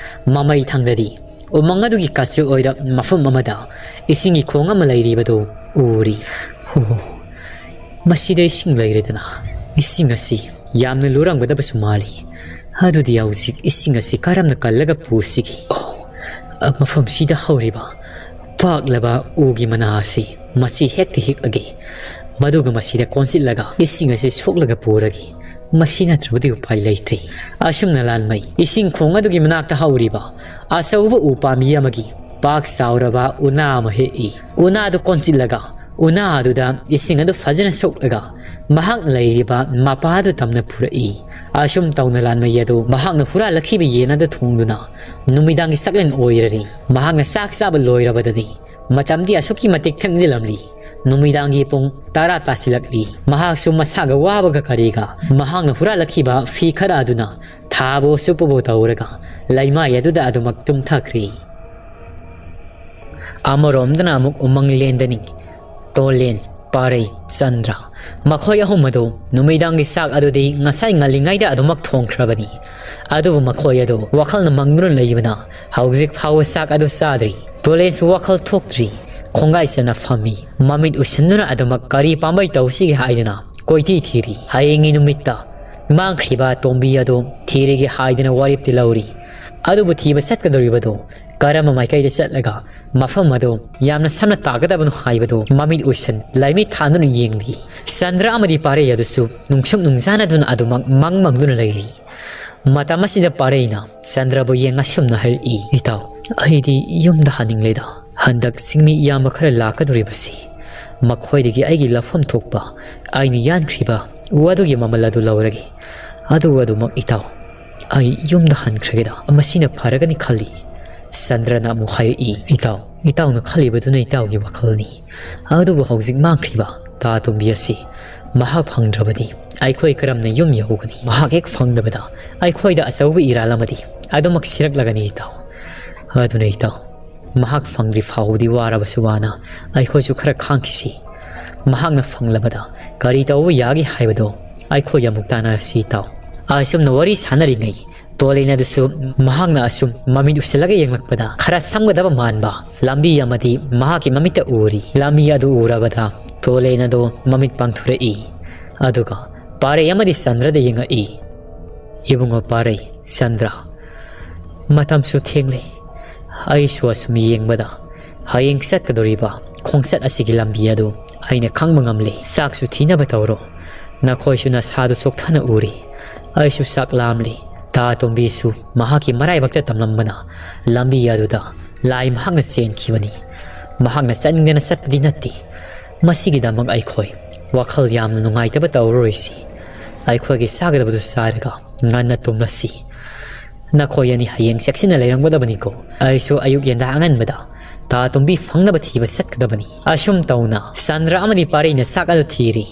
ꯃꯃꯩ ꯊꯪꯗꯗꯤ ꯎꯃꯪ ꯑꯗꯨꯒꯤ ꯀꯥꯆꯤꯜ ꯑꯣꯏꯔꯞ ꯃꯐꯝ ꯑꯃꯗ ꯏꯁꯤꯡꯒꯤ ꯈꯣꯡ ꯑꯃ ꯂꯩꯔꯤꯕꯗꯨ ꯎꯔꯤ꯫ ꯍꯣ, ꯃꯁꯤꯗ ꯏꯁꯤꯡ ꯂꯩꯔꯦꯗꯅ꯫ ꯏꯁꯤꯡ ꯑꯁꯤ ꯌꯥꯝꯅ ꯂꯨꯔꯝꯒꯗꯕꯁꯨ ꯃꯥꯜꯂꯤ꯫ ꯑꯗꯨꯗꯤ ꯍꯧꯖꯤꯛ ꯏꯁꯤꯡ ꯑꯁꯤ ꯀꯔꯝꯅ ꯀꯜꯂꯒ ꯄꯨꯁꯤꯒꯦ? ꯑꯣ, ꯑ, ꯃꯐꯝꯁꯤꯗ ꯍꯧꯔꯤꯕ ꯄꯥꯛꯂꯕ ꯎꯒꯤ ꯃꯅꯥ ꯑꯁꯤ ꯃꯁꯤ ꯍꯦꯛꯇ ꯍꯦꯛꯑꯒꯦ꯫ ꯃꯗꯨꯒ ꯃꯁꯤꯗ ꯀꯣꯟꯁꯤꯜꯂꯒ ꯏꯁꯤꯡ ꯑꯁꯤ ꯁꯣꯛꯂꯒ ꯄꯨꯔꯒꯦ꯫ ꯃꯁꯤ ꯅꯠꯇ꯭ꯔꯕꯗꯤ ꯎꯄꯥꯏ ꯂꯩꯇ꯭ꯔꯦ꯫ ꯑꯁꯨꯝꯅ ꯂꯥꯟꯃꯩ ꯏꯁꯤꯡ ꯈꯣꯡ ꯑꯗꯨꯒꯤ ꯃꯅꯥꯛꯇ ꯍꯧꯔꯤꯕ ꯑꯆꯧꯕ ꯎ ꯄꯥꯝꯕꯤ ꯑꯃꯒꯤ ꯄꯥꯛ ꯆꯥꯎꯔꯕ ꯎꯅꯥ ꯑꯃ ꯍꯦꯛꯏ꯫ ꯎꯅꯥꯗꯨ ꯀꯣꯟꯁꯤꯜꯂꯒ ꯎꯅꯥ ꯑꯗꯨꯗ ꯏꯁꯤꯡ ꯑꯗꯨ ꯐꯖꯅ ꯁꯣꯛꯂꯒ ꯃꯍꯥꯛꯅ ꯂꯩꯔꯤꯕ ꯃꯄꯥ ꯑꯗꯨ ꯇꯝꯅ ꯄꯨꯔꯛꯏ꯫ ꯑꯁꯨꯝ ꯇꯧꯅ ꯂꯥꯟꯃꯩ ꯑꯗꯨ ꯃꯍꯥꯛꯅ ꯍꯨꯔꯥꯜꯂꯛꯈꯤꯕ ꯌꯦꯟ ꯑꯗꯨ ꯊꯣꯡꯗꯨꯅ ꯅꯨꯃꯤꯗꯥꯡꯒꯤ ꯆꯥꯛꯂꯦꯟ ꯑꯣꯏꯔꯔꯤ꯫ ꯃꯍꯥꯛꯅ ꯆꯥꯛ ꯆꯥꯕ ꯂꯣꯏꯔꯕꯗꯗꯤ ꯃꯇꯝꯗꯤ ꯑꯁꯨꯛꯀꯤ ꯃꯇꯤꯛ ꯊꯦꯡꯖꯤꯜꯂꯝꯂꯤ꯫ ꯅꯨꯃꯤꯗꯥꯡꯒꯤ ꯄꯨꯡ ꯇꯔꯥ ꯇꯥꯁꯤꯜꯂꯛꯂꯤ꯫ ꯃꯍꯥꯛꯁꯨ ꯃꯁꯥꯒ ꯋꯥꯕꯒ ꯀꯔꯤꯒ ꯃꯍꯥꯛꯅ ꯍꯨꯔꯥꯜꯂꯛꯈꯤꯕ ꯐꯤ ꯈꯔ ꯑꯗꯨꯅ ꯊꯥꯕꯨ ꯁꯨꯞꯄꯕꯨ ꯇꯧꯔꯒ ꯂꯩꯃꯥꯏ ꯑꯗꯨꯗ ꯑꯗꯨꯃꯛ ꯇꯨꯝꯊꯈ꯭ꯔꯦ꯫ ꯑꯃꯔꯣꯝꯗꯅ ꯑꯃꯨꯛ ꯎꯃꯪꯂꯦꯟꯗꯅꯤ ꯇꯣꯂꯦꯟ, ꯄꯥꯔꯩ, ꯆꯟꯗ꯭ꯔ꯫ ꯃꯈꯣꯏ ꯑꯍꯨꯝ ꯑꯗꯨ ꯅꯨꯃꯤꯗꯥꯡꯒꯤ ꯆꯥꯛ ꯑꯗꯨꯗꯤ ꯉꯁꯥꯏ ꯉꯜꯂꯤꯉꯩꯗ ꯑꯗꯨꯃꯛ ꯊꯣꯡꯈ꯭ꯔꯕꯅꯤ꯫ ꯑꯗꯨꯕꯨ ꯃꯈꯣꯏ ꯑꯗꯨ ꯋꯥꯈꯜꯅ ꯃꯪꯗꯨꯅ ꯂꯩꯕꯅ ꯍꯧꯖꯤꯛ ꯐꯥꯎꯕ ꯆꯥꯛ ꯑꯗꯨ ꯆꯥꯗ꯭ꯔꯤ꯫ ꯇꯣꯂꯦꯟꯁꯨ ꯋꯥꯈꯜ ꯊꯣꯛꯇ꯭ꯔꯤ꯫ ꯈꯣꯡꯒꯥꯏ ꯆꯟꯅ ꯐꯝꯃꯤ꯫ ꯃꯃꯤꯠ ꯎꯏꯁꯤꯟꯗꯨꯅ ꯑꯗꯨꯃꯛ ꯀꯔꯤ ꯄꯥꯝꯕꯩ ꯇꯧꯁꯤꯒꯦ ꯍꯥꯏꯗꯨꯅ ꯀꯣꯏꯊꯤ ꯊꯤꯔꯤ꯫ ꯍꯌꯦꯡꯒꯤ ꯅꯨꯃꯤꯠꯇ ꯃꯥꯡꯈ꯭ꯔꯤꯕ ꯇꯣꯝꯕꯤ ꯑꯗꯨ ꯊꯤꯔꯒꯦ ꯍꯥꯏꯗꯨꯅ ꯋꯥꯔꯦꯞꯇꯤ ꯂꯧꯔꯤ꯫ ꯑꯗꯨꯕꯨ ꯊꯤꯕ ꯆꯠꯀꯗꯧꯔꯤꯕꯗꯨ ꯀꯔꯝꯕ ꯃꯥꯏꯀꯩꯗ ꯆꯠꯂꯒ ꯃꯐꯝ ꯑꯗꯨ ꯌꯥꯝꯅ ꯁꯝꯅ ꯇꯥꯒꯗꯕꯅꯣ ꯍꯥꯏꯕꯗꯨ ꯃꯃꯤꯠ ꯎꯏꯁꯟ ꯂꯥꯏꯃꯤꯠ ꯊꯥꯗꯨꯅ ꯌꯦꯡꯂꯤ꯫ ꯆꯟꯗ꯭ꯔ ꯑꯃꯗꯤ ꯄꯥꯔꯩ ꯑꯗꯨꯁꯨ ꯅꯨꯡꯁꯨꯛ ꯅꯨꯡꯖꯥꯅꯗꯨꯅ ꯑꯗꯨꯃꯛ ꯃꯪ ꯃꯪꯗꯨꯅ ꯂꯩꯔꯤ꯫ ꯃꯇꯝ ꯑꯁꯤꯗ ꯄꯥꯔꯩꯅ ꯆꯟꯗ꯭ꯔꯕꯨ ꯌꯦꯡ ꯑꯁꯨꯝꯅ ꯍꯥꯏꯔꯛꯏ, "ꯏꯇꯥꯎ, ꯑꯩꯗꯤ ꯌꯨꯝꯗ ꯍꯟꯅꯤꯡꯂꯦꯗ꯫ ꯍꯟꯗꯛ ꯆꯤꯡꯃꯤ ꯏꯌꯥꯝꯕ ꯈꯔ ꯂꯥꯛꯀꯗꯧꯔꯤꯕꯁꯤ ꯃꯈꯣꯏꯗꯒꯤ ꯑꯩꯒꯤ ꯂꯧꯐꯝ ꯊꯣꯛꯄ ꯑꯩꯅ ꯌꯥꯟꯈ꯭ꯔꯤꯕ ꯎ ꯑꯗꯨꯒꯤ ꯃꯃꯜ ꯑꯗꯨ ꯂꯧꯔꯒꯦ꯫ ꯑꯗꯨ ꯑꯗꯨꯃꯛ ꯏꯇꯥꯎ, ꯑꯩ ꯌꯨꯝꯗ ꯍꯟꯈ꯭ꯔꯒꯦꯗ, ꯃꯁꯤꯅ ꯐꯔꯒꯅꯤ ꯈꯜꯂꯤ꯫ ꯆꯟꯗ꯭ꯔꯅ ꯑꯃꯨꯛ ꯍꯥꯏꯔꯛꯏ, "ꯏꯇꯥꯎ, ꯏꯇꯥꯎꯅ ꯈꯜꯂꯤꯕꯗꯨꯅ ꯏꯇꯥꯎꯒꯤ ꯋꯥꯈꯜꯅꯤ꯫ ꯑꯗꯨꯕꯨ ꯍꯧꯖꯤꯛ ꯃꯥꯡꯈ꯭ꯔꯤꯕ ꯇꯥ ꯇꯣꯝꯕꯤ ꯑꯁꯤ ꯃꯍꯥꯛ ꯐꯪꯗ꯭ꯔꯕꯗꯤ ꯑꯩꯈꯣꯏ ꯀꯔꯝꯅ ꯌꯨꯝ ꯌꯧꯒꯅꯤ? ꯃꯍꯥꯛ ꯍꯦꯛ ꯐꯪꯗꯕꯗ ꯑꯩꯈꯣꯏꯗ ꯑꯆꯧꯕ ꯏꯔꯥꯜ ꯑꯃꯗꯤ ꯑꯗꯨꯃꯛ ꯁꯤꯔꯛꯂꯒꯅꯤ ꯏꯇꯥꯎ꯫ ꯑꯗꯨꯅ ꯏꯇꯥꯎ, ꯃꯍꯥꯛ ꯐꯪꯗ꯭ꯔꯤ ꯐꯥꯎꯕꯗꯤ ꯋꯥꯔꯕꯁꯨ ꯋꯥꯅ ꯑꯩꯈꯣꯏꯁꯨ ꯈꯔ ꯈꯥꯡꯈꯤꯁꯤ꯫ ꯃꯍꯥꯛꯅ ꯐꯪꯂꯕꯗ ꯀꯔꯤ ꯇꯧꯕ ꯌꯥꯒꯦ ꯍꯥꯏꯕꯗꯣ ꯑꯩꯈꯣꯏ ꯑꯃꯨꯛ ꯇꯥꯟꯅꯔꯁꯤ ꯏꯇꯥꯎ꯫" ꯑꯁꯨꯝꯅ ꯋꯥꯔꯤ ꯁꯥꯟꯅꯔꯤꯉꯩ ꯇꯣꯂꯦꯟ ꯑꯗꯨꯁꯨ ꯃꯍꯥꯛꯅ ꯑꯁꯨꯝ ꯃꯃꯤꯠ ꯎꯁꯤꯜꯂꯒ ꯌꯦꯡꯂꯛꯄꯗ ꯈꯔ ꯁꯝꯒꯗꯕ ꯃꯥꯟꯕ ꯂꯝꯕꯤ ꯑꯃꯗꯤ ꯃꯍꯥꯛꯀꯤ ꯃꯃꯤꯠꯇ ꯎꯔꯤ꯫ ꯂꯝꯕꯤ ꯑꯗꯨ ꯎꯔꯕꯗ ꯇꯣꯂꯦꯟ ꯑꯗꯨ ꯃꯃꯤꯠ ꯄꯥꯡꯊꯣꯔꯛꯏ꯫ ꯑꯗꯨꯒ ꯄꯥꯔꯩ ꯑꯃꯗꯤ ꯆꯟꯗ꯭ꯔꯗ ꯌꯦꯡꯉꯛꯏ꯫ "ꯏꯕꯨꯡꯉꯣ ꯄꯥꯔꯩ, ꯆꯟꯗ꯭ꯔ, ꯃꯇꯝꯁꯨ ꯊꯦꯡꯂꯦ꯫ ꯑꯩꯁꯨ ꯑꯁꯨꯝ ꯌꯦꯡꯕꯗ ꯍꯌꯦꯡ ꯆꯠꯀꯗꯧꯔꯤꯕ ꯈꯣꯡꯆꯠ ꯑꯁꯤꯒꯤ ꯂꯝꯕꯤ ꯑꯗꯨ ꯑꯩꯅ ꯈꯪꯕ ꯉꯝꯂꯦ꯫ ꯆꯥꯛꯁꯨ ꯊꯤꯅꯕ ꯇꯧꯔꯣ꯫ ꯅꯈꯣꯏꯁꯨ ꯅꯁꯥꯗꯨ ꯆꯣꯛꯊꯅ ꯎꯔꯤ꯫ ꯑꯩꯁꯨ ꯆꯥꯛ ꯂꯥꯝꯂꯦ꯫ ꯇꯥ ꯇꯣꯝꯕꯤꯁꯨ ꯃꯍꯥꯛꯀꯤ ꯃꯔꯥꯏꯕꯛꯇ ꯇꯝꯂꯝꯕꯅ ꯂꯝꯕꯤ ꯑꯗꯨꯗ ꯂꯥꯏ ꯃꯍꯥꯛꯅ ꯆꯦꯟꯈꯤꯕꯅꯤ꯫ ꯃꯍꯥꯛꯅ ꯆꯠꯅꯤꯡꯗꯅ ꯆꯠꯄꯗꯤ ꯅꯠꯇꯦ꯫ ꯃꯁꯤꯒꯤꯗꯃꯛ ꯑꯩꯈꯣꯏ ꯋꯥꯈꯜ ꯌꯥꯝꯅ ꯅꯨꯡꯉꯥꯏꯇꯕ ꯇꯧꯔꯔꯣꯏꯁꯤ꯫ ꯑꯩꯈꯣꯏꯒꯤ ꯆꯥꯒꯗꯕꯗꯨ ꯆꯥꯔꯒ ꯉꯟꯅ ꯇꯨꯝꯂꯁꯤ꯫ ꯅꯈꯣꯏ ꯑꯅꯤ ꯍꯌꯦꯡ ꯆꯦꯛꯁꯤꯟꯅ ꯂꯩꯔꯝꯒꯗꯕꯅꯤꯀꯣ꯫ ꯑꯩꯁꯨ ꯑꯌꯨꯛ ꯌꯦꯟꯗꯥ ꯑꯉꯟꯕꯗ ꯇꯥ ꯇꯣꯝꯕꯤ ꯐꯪꯅꯕ ꯊꯤꯕ ꯆꯠꯀꯗꯕꯅꯤ꯫" ꯑꯁꯨꯝ ꯇꯧꯅ ꯆꯟꯗ꯭ꯔ ꯑꯃꯗꯤ ꯄꯥꯔꯩꯅ ꯆꯥꯛ ꯑꯗꯨ ꯊꯤꯔꯤ꯫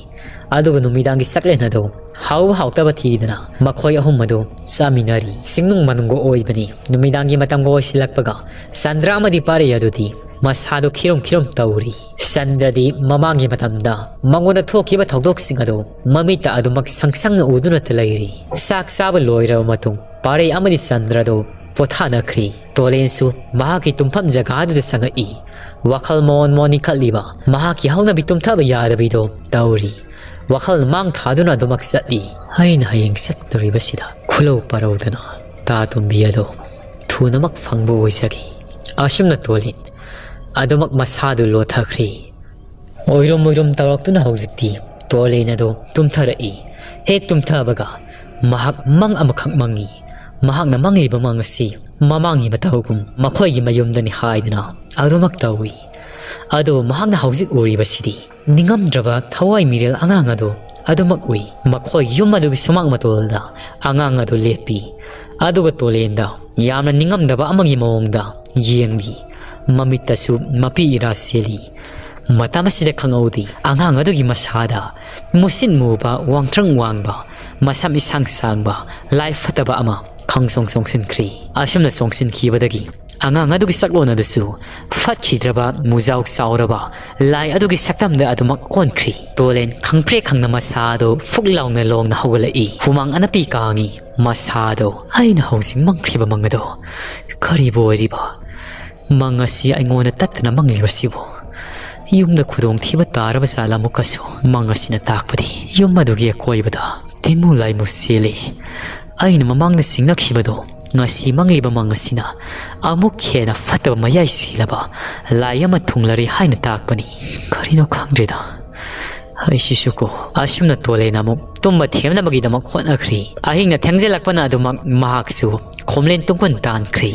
ꯑꯗꯨꯒ ꯅꯨꯃꯤꯗꯥꯡꯒꯤ ꯆꯥꯛꯂꯦꯟ ꯑꯗꯨ ꯍꯥꯎꯕ ꯍꯥꯎꯇꯕ ꯊꯤꯗꯅ ꯃꯈꯣꯏ ꯑꯍꯨꯝ ꯑꯗꯨ ꯆꯥꯃꯤꯟꯅꯔꯤ꯫ ꯆꯤꯡꯅꯨꯡ ꯃꯅꯨꯡꯒ ꯑꯣꯏꯕꯅꯤ꯫ ꯅꯨꯃꯤꯗꯥꯡꯒꯤ ꯃꯇꯝꯒ ꯑꯣꯏꯁꯤꯜꯂꯛꯄꯒ ꯆꯟꯗ꯭ꯔ ꯑꯃꯗꯤ ꯄꯥꯔꯩ ꯑꯗꯨꯗꯤ ꯃꯁꯥꯗꯨ ꯈꯤꯔꯨꯝ ꯈꯤꯔꯨꯝ ꯇꯧꯔꯤ꯫ ꯆꯟꯗ꯭ꯔꯗꯤ ꯃꯃꯥꯡꯒꯤ ꯃꯇꯝꯗ ꯃꯉꯣꯟꯗ ꯊꯣꯛꯈꯤꯕ ꯊꯧꯗꯣꯛꯁꯤꯡ ꯑꯗꯨ ꯃꯃꯤꯠꯇ ꯑꯗꯨꯃꯛ ꯁꯪ ꯁꯪꯅ ꯎꯗꯨꯅꯇ ꯂꯩꯔꯤ꯫ ꯆꯥꯛ ꯆꯥꯕ ꯂꯣꯏꯔꯕ ꯃꯇꯨꯡ ꯄꯥꯔꯩ ꯑꯃꯗꯤ ꯆꯟꯗ꯭ꯔꯗꯨ ꯄꯣꯊꯥꯅꯈ꯭ꯔꯤ꯫ ꯇꯣꯂꯦꯟꯁꯨ ꯃꯍꯥꯛꯀꯤ ꯇꯨꯝꯐꯝ ꯖꯒꯥꯗꯨꯗ ꯆꯪꯉꯛꯏ꯫ ꯋꯥꯈꯜ ꯃꯣꯟ ꯃꯣꯟꯅꯤ ꯈꯠꯂꯤꯕ ꯃꯍꯥꯛꯀꯤ ꯍꯧꯅꯕꯤ ꯇꯨꯝꯊꯕ ꯌꯥꯗꯕꯤꯗꯣ ꯇꯧꯔꯤ꯫ ꯋꯥꯈꯜ ꯃꯥꯡ ꯊꯥꯗꯨꯅ ꯑꯗꯨꯃꯛ ꯆꯠꯂꯤ꯫ ꯑꯩꯅ ꯍꯌꯦꯡ ꯆꯠꯇꯧꯔꯤꯕꯁꯤꯗ ꯈꯨꯂꯧ ꯄꯔꯧꯗꯅ ꯇꯥ ꯇꯣꯝꯕꯤ ꯑꯗꯣ ꯊꯨꯅꯃꯛ ꯐꯪꯕ ꯑꯣꯏꯖꯒꯦ꯫ ꯑꯁꯨꯝꯅ ꯇꯣꯂꯦꯟ ꯑꯗꯨꯃꯛ ꯃꯁꯥꯗꯨ ꯂꯣꯊꯈ꯭ꯔꯦ꯫ ꯑꯣꯏꯔꯨꯝ ꯑꯣꯏꯔꯨꯝ ꯇꯧꯔꯛꯇꯨꯅ ꯍꯧꯖꯤꯛꯇꯤ ꯇꯣꯂꯦꯟ ꯑꯗꯣ ꯇꯨꯝꯊꯔꯛꯏ꯫ ꯍꯦꯛ ꯇꯨꯝꯊꯕꯒ ꯃꯍꯥꯛ ꯃꯪ ꯑꯃꯈꯛ ꯃꯪꯉꯤ꯫ ꯃꯍꯥꯛꯅ ꯃꯪꯂꯤꯕ ꯃꯪ ꯑꯁꯤ ꯃꯃꯥꯡꯒꯤ ꯃꯇꯧꯒꯨꯝ ꯃꯈꯣꯏꯒꯤ ꯃꯌꯨꯝꯗꯅꯤ ꯍꯥꯏꯗꯨꯅ ꯑꯗꯨꯃꯛ ꯇꯧꯏ꯫ ꯑꯗꯨꯕꯨ ꯃꯍꯥꯛꯅ ꯍꯧꯖꯤꯛ ꯎꯔꯤꯕꯁꯤꯗꯤ ꯅꯤꯡꯉꯝꯗ꯭ꯔꯕ ꯊꯋꯥꯏ ꯃꯤꯔꯦꯜ ꯑꯉꯥꯡ ꯑꯗꯨ ꯑꯗꯨꯃꯛ ꯎꯏ꯫ ꯃꯈꯣꯏ ꯌꯨꯝ ꯑꯗꯨꯒꯤ ꯁꯨꯃꯥꯡ ꯃꯇꯣꯜꯗ ꯑꯉꯥꯡ ꯑꯗꯨ ꯂꯦꯞꯄꯤ꯫ ꯑꯗꯨꯒ ꯇꯣꯂꯦꯟꯗ ꯌꯥꯝꯅ ꯅꯤꯡꯉꯝꯗꯕ ꯑꯃꯒꯤ ꯃꯑꯣꯡꯗ ꯌꯦꯡꯂꯤ꯫ ꯃꯃꯤꯠꯇꯁꯨ ꯃꯄꯤ ꯏꯔꯥ ꯆꯦꯜꯂꯤ꯫ ꯃꯇꯝ ꯑꯁꯤꯗ ꯈꯪꯍꯧꯗꯦ, ꯑꯉꯥꯡ ꯑꯗꯨꯒꯤ ꯃꯁꯥꯗ ꯃꯨꯁꯤꯟ ꯃꯨꯕ, ꯋꯥꯡꯇ꯭ꯔꯪ ꯋꯥꯡꯕ, ꯃꯁꯝ ꯏꯁꯥꯡ ꯁꯥꯡꯕ ꯂꯥꯏ ꯐꯠꯇꯕ ꯑꯃ ꯈꯪꯁꯣꯡ ꯁꯣꯡꯁꯤꯟꯈ꯭ꯔꯦ꯫ ꯑꯁꯨꯝꯅ ꯁꯣꯡꯁꯤꯟꯈꯤꯕꯗꯒꯤ ꯑꯉꯥꯡ ꯑꯗꯨꯒꯤ ꯁꯛꯂꯣꯟ ꯑꯗꯨꯁꯨ ꯐꯠꯈꯤꯗ꯭ꯔꯕ, ꯃꯨꯖꯥꯎ ꯆꯥꯎꯔꯕ ꯂꯥꯏ ꯑꯗꯨꯒꯤ ꯁꯛꯇꯝꯗ ꯑꯗꯨꯃꯛ ꯑꯣꯟꯈ꯭ꯔꯦ꯫ ꯇꯣꯂꯦꯟ ꯈꯪꯄ꯭ꯔꯦꯛ ꯈꯪꯅ ꯃꯁꯥ ꯑꯗꯨ ꯐꯨꯛ ꯂꯥꯎꯅ ꯂꯣꯡꯅ ꯍꯧꯒꯠꯂꯛꯏ꯫ ꯍꯨꯃꯥꯡ ꯑꯅꯞꯄꯤ ꯀꯥꯡꯉꯤ꯫ ꯃꯁꯥꯗꯣ ꯑꯩꯅ ꯍꯧꯖꯤꯛ ꯃꯪꯈ꯭ꯔꯤꯕ ꯃꯪ ꯑꯗꯣ ꯀꯔꯤꯕꯨ ꯑꯣꯏꯔꯤꯕ? ꯃꯪ ꯑꯁꯤ ꯑꯩꯉꯣꯟꯗ ꯇꯠꯇꯅ ꯃꯪꯂꯤꯕꯁꯤꯕꯨ? ꯌꯨꯝꯗ ꯈꯨꯗꯣꯡꯊꯤꯕ ꯇꯥꯔꯕ ꯖꯥꯠꯂ? ꯑꯃꯨꯛꯀꯁꯨ ꯃꯪ ꯑꯁꯤꯅ ꯇꯥꯛꯄꯗꯤ ꯌꯨꯝ ꯑꯗꯨꯒꯤ ꯑꯀꯣꯏꯕꯗ ꯇꯤꯟꯃꯨ ꯂꯥꯏꯃꯨ ꯆꯦꯜꯂꯤ꯫ ꯑꯩꯅ ꯃꯃꯥꯡꯗ ꯆꯤꯡꯅꯈꯤꯕꯗꯣ ꯉꯁꯤ ꯃꯪꯂꯤꯕ ꯃꯪ ꯑꯁꯤꯅ ꯑꯃꯨꯛ ꯍꯦꯟꯅ ꯐꯠꯇꯕ ꯃꯌꯥꯏ ꯆꯦꯜꯂꯕ ꯂꯥꯏ ꯑꯃ ꯊꯨꯡꯂꯔꯦ ꯍꯥꯏꯅ ꯇꯥꯛꯄꯅꯤ꯫ ꯀꯔꯤꯅꯣ ꯈꯪꯗ꯭ꯔꯦꯗ꯫ ꯑꯩꯁꯤꯁꯨꯀꯣ꯫ ꯑꯁꯨꯝꯅ ꯇꯣꯂꯦꯟ ꯑꯃꯨꯛ ꯇꯨꯝꯕ ꯊꯦꯝꯅꯕꯒꯤꯗꯃꯛ ꯍꯣꯠꯅꯈ꯭ꯔꯤ꯫ ꯑꯍꯤꯡꯅ ꯊꯦꯡꯖꯤꯜꯂꯛꯄꯅ ꯑꯗꯨꯃꯛ ꯃꯍꯥꯛꯁꯨ ꯈꯣꯝꯂꯦꯟ ꯇꯨꯡꯒꯟ ꯇꯥꯟꯈ꯭ꯔꯤ꯫